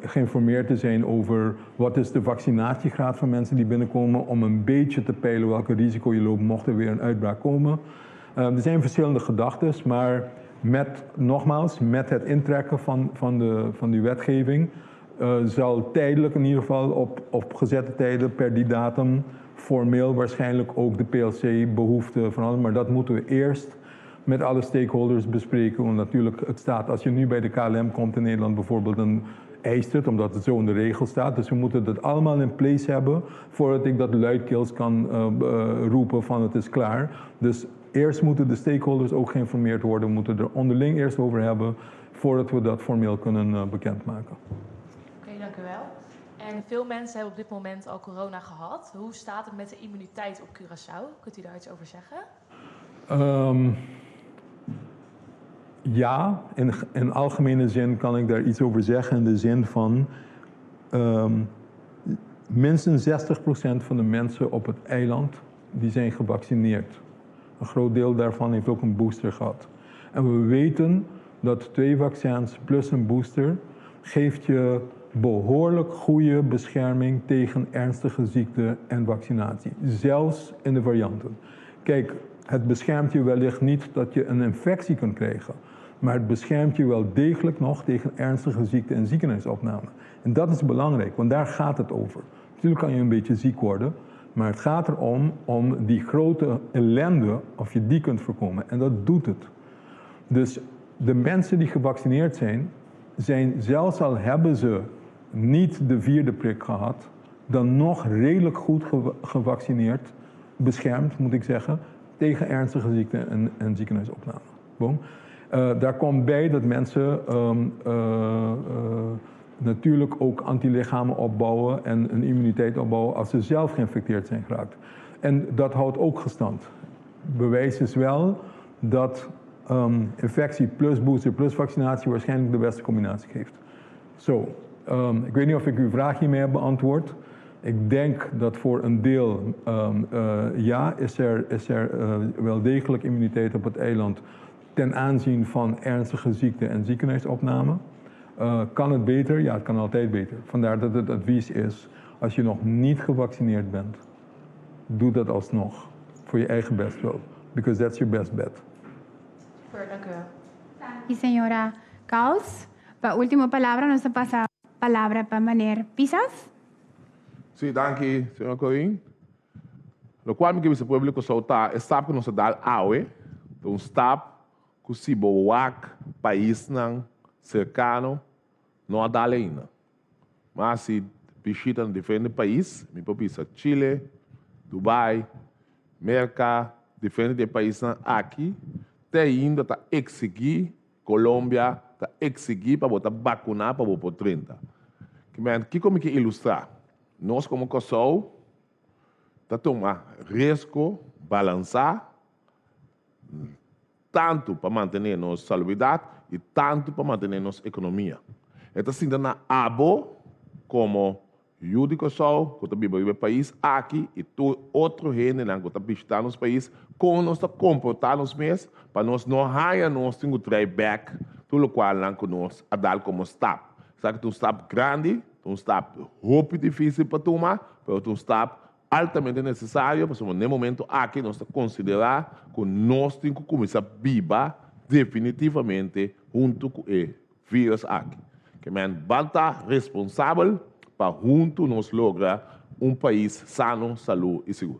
geïnformeerd te zijn over wat is de vaccinatiegraad van mensen die binnenkomen, om een beetje te peilen welke risico je loopt mocht er weer een uitbraak komen. Er zijn verschillende gedachten, maar nogmaals, met het intrekken van die wetgeving zal tijdelijk in ieder geval op gezette tijden per die datum formeel waarschijnlijk ook de P L C-behoefte veranderen. Maar dat moeten we eerst met alle stakeholders bespreken. Want natuurlijk, het staat, als je nu bij de KLM komt in Nederland bijvoorbeeld, dan eist het, omdat het zo in de regel staat. Dus we moeten dat allemaal in place hebben voordat ik dat luidkeels kan roepen van het is klaar. Dus eerst moeten de stakeholders ook geïnformeerd worden. We moeten er onderling eerst over hebben voordat we dat formeel kunnen bekendmaken. Oké, dank u wel. En veel mensen hebben op dit moment al corona gehad. Hoe staat het met de immuniteit op Curaçao? Kunt u daar iets over zeggen? Ja, in algemene zin kan ik daar iets over zeggen. In de zin van minstens 60% van de mensen op het eiland die zijn gevaccineerd. Een groot deel daarvan heeft ook een booster gehad. En we weten dat 2 vaccins plus een booster geeft je behoorlijk goede bescherming tegen ernstige ziekte en vaccinatie. Zelfs in de varianten. Het beschermt je wellicht niet dat je een infectie kunt krijgen, maar het beschermt je wel degelijk nog tegen ernstige ziekte en ziekenhuisopname. En dat is belangrijk, want daar gaat het over. Natuurlijk kan je een beetje ziek worden, maar het gaat erom om die grote ellende, of je die kunt voorkomen. En dat doet het. Dus de mensen die gevaccineerd zijn, zijn zelfs al hebben ze niet de vierde prik gehad, dan nog redelijk goed gevaccineerd, beschermd moet ik zeggen, tegen ernstige ziekte en, en ziekenhuisopname. Boom. Daar komt bij dat mensen natuurlijk ook antilichamen opbouwen en een immuniteit opbouwen als ze zelf geïnfecteerd zijn geraakt. En dat houdt ook gestand. Bewijs is wel dat infectie plus booster plus vaccinatie waarschijnlijk de beste combinatie geeft. Zo, ik weet niet of ik uw vraag hiermee heb beantwoord. Ik denk dat voor een deel, ja, is er wel degelijk immuniteit op het eiland ten aanzien van ernstige ziekte en ziekenhuisopname. Kan het beter? Ja, het kan altijd beter. Vandaar dat het advies is, als je nog niet gevaccineerd bent, doe dat alsnog. Voor je eigen best wel. Because that's your best bet. Super, dank u wel. I señora Kaus, pa último palabra, nos ta pasa palabra pa meneer Pisas. Si, danki, señor Corin. Loke mi ke bisa pueblo ku ta e stap ku nos a dal awe, un stap ku si bo wak paisnan serkano no a dal ainda. Mas si bishitá diferente pais, mi por bisa Chile, Dubai, Merka, diferente paisnan aki, te ainda ta eksigí Colombia ta eksigí pa bo ta vakuná pa bo por 30. Ke men, kiko mi ke ilustrá? Nos komo Kòrsou ta tuma riesgo balansá tantu pa mantené nos salubridat i tantu pa mantené nos ekonomia. Anto, asina na abo komo yu di Kòrsou, ku ta biba den e pais aki i tur otro hendenan ku ta bishitá nos pais, kon nos ta komportá nos mes pa nos no haña nos tin ku trae bèk tur loke ku nos a dal komo stap. Sabe ku un stap grandi, un stap hopi difísil pa tuma, ma un stap altamente nesesario, pasobra na e momento aki nos ta konsiderá ku nos tin ku kuminsá biba definitivamente huntu ku e virus aki. Ke men ban ta responsabel pa huntu nos logra un pais sano, salú i sigur.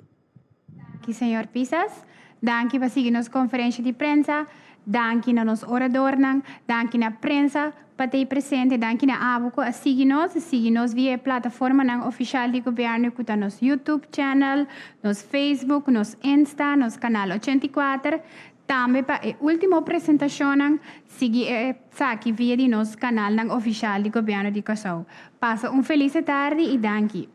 Danki, señor Pisas. Danki pa sigui nos konferensia di prensa. Danki na nos oradornan. Danki na prensa pa ta presente. Danki na abo ku a sigui nos. Sigui nos via plataformanan ofisial di gobièrnu ku ta nos YouTube channel, nos Facebook, nos Insta, nos kanal 84. Tambe pa e último presentashon, sigui esaki via di nos kanal ofisial di gobièrnu di Kòrsou. Pasa un felis tardi i danki.